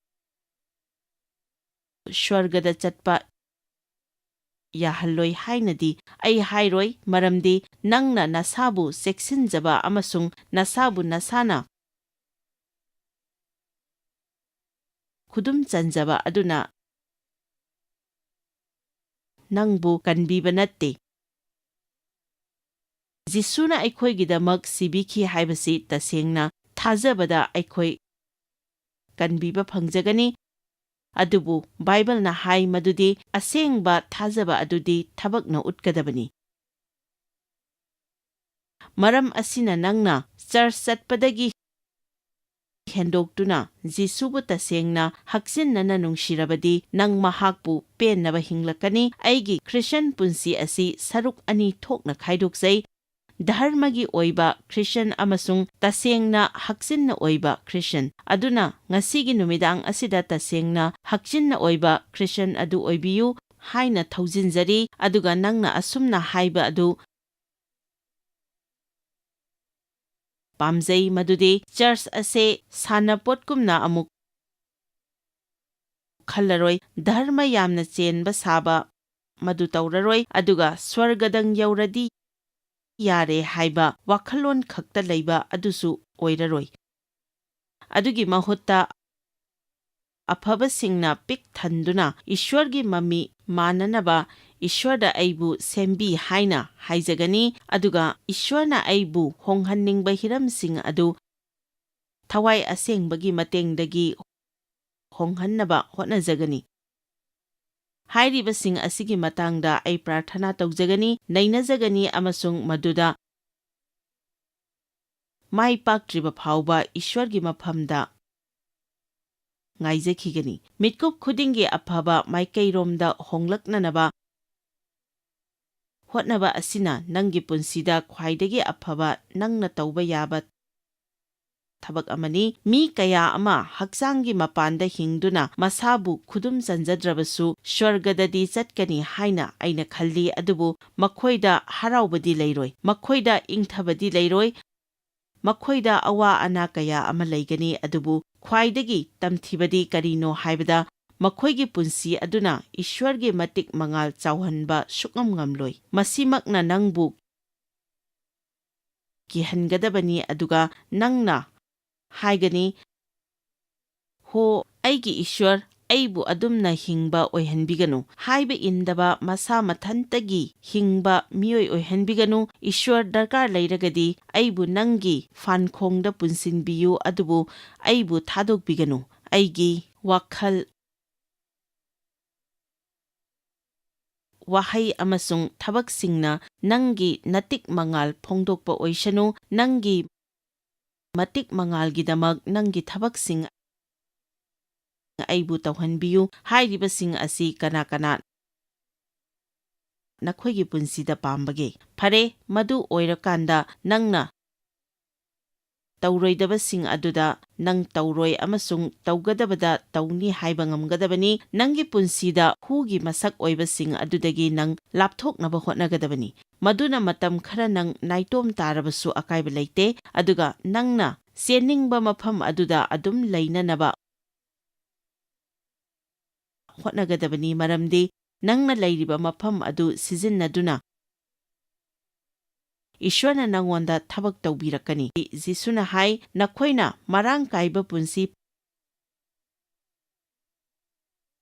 ꯁ꯭ꯋꯔꯒꯗ ꯆꯠꯄ ꯌꯥꯍꯜꯂꯣꯏ ꯍꯥꯏꯅꯗꯤ ꯑꯩ ꯍꯥꯏꯔꯣꯏ, ꯃꯔꯝꯗꯤ ꯅꯪꯅ ꯅꯁꯥꯕꯨ ꯆꯦꯛꯁꯤꯟꯖꯕ ꯑꯃꯁꯨꯡ ꯅꯁꯥꯕꯨ ꯅꯁꯥꯅ ꯈꯨꯗꯨꯝ ꯆꯟꯖꯕ ꯑꯗꯨꯅ ꯅꯪꯕꯨ ꯀꯟꯕꯤꯕ ꯅꯠꯇꯦ꯫ ꯖꯤꯁꯨꯅ ꯑꯩꯈꯣꯏꯒꯤꯗꯃꯛ ꯁꯤꯕꯤꯈꯤ ꯍꯥꯏꯕꯁꯤ ꯇꯁꯦꯡꯅ ꯊꯥꯖꯕꯗ ꯑꯩꯈꯣꯏ ꯀꯟꯕꯤꯕ ꯐꯪꯖꯒꯅꯤ꯫ ꯑꯗꯨꯕꯨ ꯕꯥꯏꯕꯜꯅ ꯍꯥꯏ ꯃꯗꯨꯗꯤ ꯑꯁꯦꯡꯕ ꯊꯥꯖꯕ ꯑꯗꯨꯗꯤ ꯊꯕꯛꯅ ꯎꯠꯀꯗꯕꯅꯤ꯫ ꯃꯔꯝ ꯑꯁꯤꯅ ꯅꯪꯅ ꯆꯔꯆ ꯆꯠꯄꯗꯒꯤ ꯍꯦꯟꯗꯣꯛꯇꯨꯅ ꯖꯤꯁꯨꯕꯨ ꯇꯁꯦꯡꯅ ꯍꯛꯆꯤꯟꯅꯅ ꯅꯨꯡꯁꯤꯔꯕꯗꯤ ꯅꯪ ꯃꯍꯥꯛꯄꯨ ꯄꯦꯟꯅꯕ ꯍꯤꯡꯂꯛꯀꯅꯤ꯫ ꯑꯩꯒꯤ ꯈ꯭ꯔꯤꯁꯇꯤꯌꯟ ꯄꯨꯟꯁꯤ ꯑꯁꯤ ꯁꯔꯨꯛ ꯑꯅꯤ ꯊꯣꯛꯅ ꯈꯥꯏꯗꯣꯛꯆꯩ꯫ ꯙꯔꯃꯒꯤ ꯑꯣꯏꯕ ꯈ꯭ꯔꯤꯁꯇ꯭ꯌꯥꯟ ꯑꯃꯁꯨꯡ ꯇꯁꯦꯡꯅ ꯍꯛꯆꯤꯟꯅ ꯑꯣꯏꯕ ꯈ꯭ꯔꯤꯁꯇ꯭ꯌꯥꯟ꯫ ꯑꯗꯨꯅ ꯉꯁꯤꯒꯤ ꯅꯨꯃꯤꯗꯥꯡ ꯑꯁꯤꯗ ꯇꯁꯦꯡꯅ ꯍꯛꯆꯤꯟꯅ ꯑꯣꯏꯕ ꯈ꯭ꯔꯤꯁꯇ꯭ꯌꯥꯟ ꯑꯗꯨ ꯑꯣꯏꯕꯤꯌꯨ ꯍꯥꯏꯅ ꯊꯧꯖꯤꯟꯖꯔꯤ, ꯑꯗꯨꯒ ꯅꯪꯅ ꯑꯁꯨꯝꯅ ꯍꯥꯏꯕ ꯑꯗꯨ ꯄꯥꯝꯖꯩ, ꯃꯗꯨꯗꯤ ꯆꯔꯆ ꯑꯁꯦ ꯁꯥꯟꯅꯄꯣꯠꯀꯨꯝꯅ ꯑꯃꯨꯛ ꯈꯜꯂꯔꯣꯏ, ꯙꯔꯃ ꯌꯥꯝꯅ ꯆꯦꯟꯕ ꯁꯥꯕ ꯃꯗꯨ ꯇꯧꯔꯔꯣꯏ, ꯑꯗꯨꯒ ꯁ꯭ꯋꯔꯒꯗꯪ ꯌꯧꯔꯗꯤ ꯌꯥꯔꯦ ꯍꯥꯏꯕ ꯋꯥꯈꯜꯂꯣꯟ ꯈꯛꯇ ꯂꯩꯕ ꯑꯗꯨꯁꯨ ꯑꯣꯏꯔꯔꯣꯏ꯫ ꯑꯗꯨꯒꯤ ꯃꯍꯨꯠꯇ, ꯑꯐꯕꯁꯤꯡꯅ ꯄꯤꯛ ꯊꯟꯗꯨꯅ ꯏꯁ꯭ꯋꯔꯒꯤ ꯃꯃꯤ ꯃꯥꯟꯅꯅꯕ ꯏꯁ꯭ꯋꯔꯗ ꯑꯩꯕꯨ ꯁꯦꯝꯕꯤ ꯍꯥꯏꯅ ꯍꯥꯏꯖꯒꯅꯤ, ꯑꯗꯨꯒ ꯏꯁ꯭ꯋꯔꯅ ꯑꯩꯕꯨ ꯍꯣꯡꯍꯟꯅꯤꯡꯕ ꯍꯤꯔꯝꯁꯤꯡ ꯑꯗꯨ ꯊꯋꯥꯏ ꯑꯁꯦꯡꯕꯒꯤ ꯃꯇꯦꯡꯗꯒꯤ ꯍꯣꯡꯍꯟꯅꯕ ꯍꯣꯠꯅꯖꯒꯅꯤ꯫ ꯍꯥꯏꯔꯤꯕꯁꯤꯡ ꯑꯁꯤꯒꯤ ꯃꯇꯥꯡꯗ ꯑꯩ ꯄ꯭ꯔꯥꯔꯊꯅꯥ ꯇꯧꯖꯒꯅꯤ, ꯅꯩꯅꯖꯒꯅꯤ ꯑꯃꯁꯨꯡ ꯃꯗꯨꯗ ꯃꯥꯏ ꯄꯥꯛꯇ꯭ꯔꯤꯕ ꯐꯥꯎꯕ ꯏꯁ꯭ꯋꯔꯒꯤ ꯃꯐꯝꯗ ꯉꯥꯏꯖꯈꯤꯒꯅꯤ꯫ ꯃꯤꯠꯀꯨꯞ ꯈꯨꯗꯤꯡꯒꯤ ꯑꯐꯕ ꯃꯥꯏꯀꯩꯔꯣꯝꯗ ꯍꯣꯡꯂꯛꯅꯅꯕ ꯍꯣꯠꯅꯕ ꯑꯁꯤꯅ ꯅꯪꯒꯤ ꯄꯨꯟꯁꯤꯗ ꯈ꯭ꯋꯥꯏꯗꯒꯤ ꯑꯐꯕ ꯅꯪꯅ ꯇꯧꯕ ꯌꯥꯕ ꯊꯕꯛ ꯑꯃꯅꯤ꯫ ꯃꯤ ꯀꯌꯥ ꯑꯃ ꯍꯛꯆꯥꯡꯒꯤ ꯃꯄꯥꯟꯗ ꯍꯤꯡꯗꯨꯅ ꯃꯁꯥꯕꯨ ꯈꯨꯗꯨꯝ ꯆꯟꯖꯗ꯭ꯔꯕꯁꯨ ꯁ꯭ꯋꯔꯒꯗꯗꯤ ꯆꯠꯀꯅꯤ ꯍꯥꯏꯅ ꯑꯩꯅ ꯈꯜꯂꯤ, ꯑꯗꯨꯕꯨ ꯃꯈꯣꯏꯗ ꯍꯔꯥꯎꯕꯗꯤ ꯂꯩꯔꯣꯏ, ꯃꯈꯣꯏꯗ ꯏꯪꯊꯕꯗꯤ ꯂꯩꯔꯣꯏ, ꯃꯈꯣꯏꯗ ꯑꯋꯥ ꯑꯅꯥ ꯀꯌꯥ ꯑꯃ ꯂꯩꯒꯅꯤ, ꯑꯗꯨꯕꯨ ꯈ꯭ꯋꯥꯏꯗꯒꯤ ꯇꯝꯊꯤꯕꯗꯤ ꯀꯔꯤꯅꯣ ꯍꯥꯏꯕꯗ, ꯃꯈꯣꯏꯒꯤ ꯄꯨꯟꯁꯤ ꯑꯗꯨꯅ ꯏꯁ꯭ꯋꯔꯒꯤ ꯃꯇꯤꯛ ꯃꯉꯥꯜ ꯆꯥꯎꯍꯟꯕ ꯁꯨꯛꯉꯝ ꯉꯝꯂꯣꯏ꯫ ꯃꯁꯤꯃꯛꯅ ꯅꯪꯕꯨ ꯀꯤꯍꯟꯒꯗꯕꯅꯤ, ꯑꯗꯨꯒ ꯅꯪꯅ ꯍꯥꯏꯒꯅꯤ, "ꯍꯣ, ꯑꯩꯒꯤ ꯏꯁ꯭ꯋꯔ, ꯑꯩꯕꯨ ꯑꯗꯨꯝꯅ ꯍꯤꯡꯕ ꯑꯣꯏꯍꯟꯕꯤꯒꯅꯨ, ꯍꯥꯏꯕ ꯏꯟꯗꯕ ꯃꯁꯥ ꯃꯊꯟꯇꯒꯤ ꯍꯤꯡꯕ ꯃꯤꯑꯣꯏ ꯑꯣꯏꯍꯟꯕꯤꯒꯅꯨ꯫ ꯏꯁ꯭ꯋꯔ ꯗꯔꯀꯥꯔ ꯂꯩꯔꯒꯗꯤ ꯑꯩꯕꯨ ꯅꯪꯒꯤ ꯐꯥꯟꯈꯣꯡꯗ ꯄꯨꯟꯁꯤꯟꯕꯤꯌꯨ, ꯑꯗꯨꯕꯨ ꯑꯩꯕꯨ ꯊꯥꯗꯣꯛꯄꯤꯒꯅꯨ꯫ ꯑꯩꯒꯤ ꯋꯥꯈꯜ, ꯋꯥꯍꯩ ꯑꯃꯁꯨꯡ ꯊꯕꯛꯁꯤꯡꯅ ꯅꯪꯒꯤ ꯅꯇꯤꯛ ꯃꯉꯥꯜ ꯐꯣꯡꯗꯣꯛꯄ ꯑꯣꯏꯁꯅꯨ, ꯅꯪꯒꯤ ꯃꯇꯤꯛ ꯃꯉꯥꯜꯒꯤꯗꯃꯛ ꯅꯪꯒꯤ ꯊꯕꯛꯁꯤꯡ ꯑꯩꯕꯨ ꯇꯧꯍꯟꯕꯤꯌꯨ" ꯍꯥꯏꯔꯤꯕꯁꯤꯡ ꯑꯁꯤ ꯀꯅꯥ ꯀꯅꯥ ꯅꯈꯣꯏꯒꯤ ꯄꯨꯟꯁꯤꯗ ꯄꯥꯝꯕꯒꯦ? ꯐꯔꯦ, ꯃꯗꯨ ꯑꯣꯏꯔꯀꯥꯟꯗ ꯅꯪꯅ ꯇꯧꯔꯣꯏꯗꯕꯁꯤꯡ ꯑꯗꯨꯗ ꯅꯪ ꯇꯧꯔꯣꯏ ꯑꯃꯁꯨꯡ ꯇꯧꯒꯗꯕꯗ ꯇꯧꯅꯤ ꯍꯥꯏꯕ ꯉꯝꯒꯗꯕꯅꯤ꯫ ꯅꯪꯒꯤ ꯄꯨꯟꯁꯤꯗ ꯍꯨꯒꯤ ꯃꯁꯛ ꯑꯣꯏꯕꯁꯤꯡ ꯑꯗꯨꯗꯒꯤ ꯅꯪ ꯂꯥꯞꯊꯣꯛꯅꯕ ꯍꯣꯠꯅꯒꯗꯕꯅꯤ꯫ ꯃꯗꯨꯅ ꯃꯇꯝ ꯈꯔ ꯅꯪ ꯅꯥꯏꯇꯣꯝ ꯇꯥꯔꯕꯁꯨ ꯑꯀꯥꯏꯕ ꯂꯩꯇꯦ, ꯑꯗꯨꯒ ꯅꯪꯅ ꯆꯦꯟꯅꯤꯡꯕ ꯃꯐꯝ ꯑꯗꯨꯗ ꯑꯗꯨꯝ ꯂꯩꯅꯅꯕ ꯍꯣꯠꯅꯒꯗꯕꯅꯤ, ꯃꯔꯝꯗꯤ ꯅꯪꯅ ꯂꯩꯔꯤꯕ ꯃꯐꯝ ꯑꯗꯨ ꯁꯤꯖꯤꯟꯅꯗꯨꯅ ꯏꯁ꯭ꯋꯔꯅ ꯅꯉꯣꯟꯗ ꯊꯕꯛ ꯇꯧꯕꯤꯔꯛꯀꯅꯤ꯫ ꯖꯤꯁꯨꯅ ꯍꯥꯏ, "ꯅꯈꯣꯏꯅ ꯃꯔꯥꯡ ꯀꯥꯏꯕ ꯄꯨꯟꯁꯤ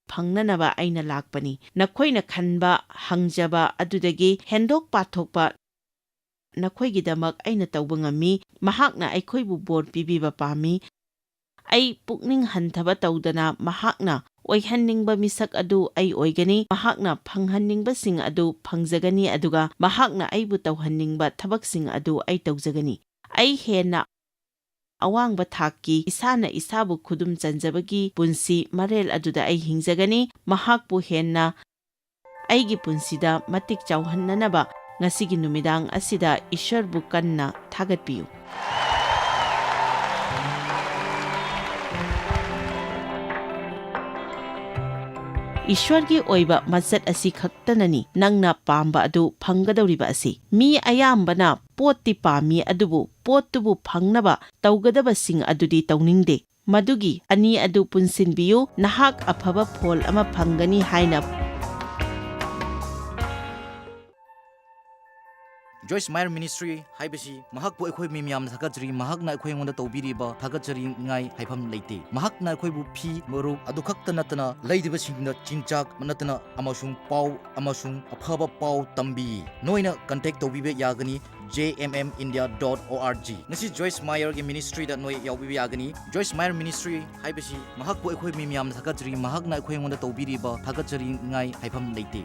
ꯐꯪꯅꯅꯕ ꯑꯩꯅ ꯂꯥꯛꯄꯅꯤ꯫ ꯅꯈꯣꯏꯅ ꯈꯟꯕ, ꯍꯪꯖꯕ ꯑꯗꯨꯗꯒꯤ ꯍꯦꯟꯗꯣꯛ ꯄꯥꯊꯣꯛꯄ ꯅꯈꯣꯏꯒꯤꯗꯃꯛ ꯑꯩꯅ ꯇꯧꯕ ꯉꯝꯃꯤ꯫ ꯃꯍꯥꯛꯅ ꯑꯩꯈꯣꯏꯕꯨ ꯕꯣꯔ ꯄꯤꯕꯤꯕ ꯄꯥꯝꯃꯤ꯫ ꯑꯩ ꯄꯨꯛꯅꯤꯡ ꯍꯟꯊꯕ ꯇꯧꯗꯅ ꯃꯍꯥꯛꯅ ꯑꯣꯏꯍꯟꯅꯤꯡꯕ ꯃꯤꯁꯛ ꯑꯗꯨ ꯑꯩ ꯑꯣꯏꯒꯅꯤ꯫ ꯃꯍꯥꯛꯅ ꯐꯪꯍꯟꯅꯤꯡꯕꯁꯤꯡ ꯑꯗꯨ ꯐꯪꯖꯒꯅꯤ, ꯑꯗꯨꯒ ꯃꯍꯥꯛꯅ ꯑꯩꯕꯨ ꯇꯧꯍꯟꯅꯤꯡꯕ ꯊꯕꯛꯁꯤꯡ ꯑꯗꯨ ꯑꯩ ꯇꯧꯖꯒꯅꯤ꯫ ꯑꯩ ꯍꯦꯟꯅ ꯑꯋꯥꯡꯕ ꯊꯥꯛꯀꯤ, ꯏꯁꯥꯅ ꯏꯁꯥꯕꯨ ꯈꯨꯗꯨꯝ ꯆꯟꯖꯕꯒꯤ ꯄꯨꯟꯁꯤ ꯃꯔꯦꯜ ꯑꯗꯨꯗ ꯑꯩ ꯍꯤꯡꯖꯒꯅꯤ꯫ ꯃꯍꯥꯛꯄꯨ ꯍꯦꯟꯅ ꯑꯩꯒꯤ ꯄꯨꯟꯁꯤꯗ ꯃꯇꯤꯛ ꯆꯥꯎꯍꯟꯅꯅꯕ ꯉꯁꯤꯒꯤ ꯅꯨꯃꯤꯗꯥꯡ ꯑꯁꯤꯗ ꯏꯁ꯭ꯋꯔꯕꯨ ꯀꯟꯅ ꯊꯥꯒꯠꯄꯤꯌꯨ"꯫ ꯏꯁ꯭ꯋꯔꯒꯤ ꯑꯣꯏꯕ ꯃꯆꯠ ꯑꯁꯤ ꯈꯛꯇꯅꯅꯤ ꯅꯪꯅ ꯄꯥꯝꯕ ꯑꯗꯨ ꯐꯪꯒꯗꯧꯔꯤꯕ ꯑꯁꯤ꯫ ꯃꯤ ꯑꯌꯥꯝꯕꯅ ꯄꯣꯠꯇꯤ ꯄꯥꯝꯃꯤ, ꯑꯗꯨꯕꯨ ꯄꯣꯠꯇꯨꯕꯨ ꯐꯪꯅꯕ ꯇꯧꯒꯗꯕꯁꯤꯡ ꯑꯗꯨꯗꯤ ꯇꯧꯅꯤꯡꯗꯦ꯫ ꯃꯗꯨꯒꯤ ꯑꯅꯤ ꯑꯗꯨ ꯄꯨꯟꯁꯤꯟꯕꯤꯌꯨ, ꯅꯍꯥꯛ ꯑꯐꯕ ꯐꯣꯜ ꯑꯃ ꯐꯪꯒꯅꯤ ꯍꯥꯏꯅ꯫ ꯖꯣꯏꯁ ꯃꯥꯌꯔ ꯃꯤꯅꯤꯁꯇ꯭ꯔꯤ ꯍꯥꯏꯕꯁꯤ ꯃꯍꯥꯛꯄꯨ ꯑꯩꯈꯣꯏ ꯃꯤ ꯃꯌꯥꯝꯅ ꯊꯥꯒꯠꯆꯔꯤ꯫ ꯃꯍꯥꯛꯅ ꯑꯩꯈꯣꯏ ꯑꯩꯉꯣꯟꯗ ꯇꯧꯕꯤꯔꯤꯕ ꯊꯥꯒꯠꯆꯔꯤꯉꯥꯏ ꯍꯥꯏꯐꯝ ꯂꯩꯇꯦ꯫ ꯃꯍꯥꯛꯅ ꯑꯩꯈꯣꯏꯕꯨ ꯐꯤ, ꯃꯔꯨꯞ ꯑꯗꯨ ꯈꯛꯇ ꯅꯠꯇꯅ ꯂꯩꯔꯤꯕꯁꯤꯡꯗ ꯆꯤꯟꯖꯥꯛ ꯅꯠꯇꯅ ꯑꯃꯁꯨꯡ ꯄꯥꯎ ꯑꯃꯁꯨꯡ ꯑꯐꯕ ꯄꯥꯎ ꯇꯝꯕꯤ꯫ ꯅꯣꯏꯅ ꯀꯟꯇꯦꯛ ꯇꯧꯕꯤꯕ ꯌꯥꯒꯅꯤ j m m india dot org꯫ ꯉꯁꯤ ꯖꯣꯏꯁ ꯃꯥꯌꯔꯒꯤ ꯃꯤꯅꯤꯁꯇ꯭ꯔꯤꯗ ꯅꯣꯏ ꯌꯥꯎꯕꯤꯕ ꯌꯥꯒꯅꯤ꯫ ꯖꯣꯏꯁ ꯃꯥꯌꯔ ꯃꯤꯅꯤꯁꯇ꯭ꯔꯤ ꯍꯥꯏꯕꯁꯤ ꯃꯍꯥꯛꯄꯨ ꯑꯩꯈꯣꯏ ꯃꯤ ꯃꯌꯥꯝꯅ ꯊꯥꯒꯠꯆꯔꯤ꯫ ꯃꯍꯥꯛꯅ ꯑꯩꯈꯣꯏ ꯑꯩꯉꯣꯟꯗ ꯇꯧꯕꯤꯔꯤꯕ ꯊꯥꯒꯠꯆꯔꯤꯉꯥꯏ ꯍꯥꯏꯐꯝ ꯂꯩꯇꯦ꯫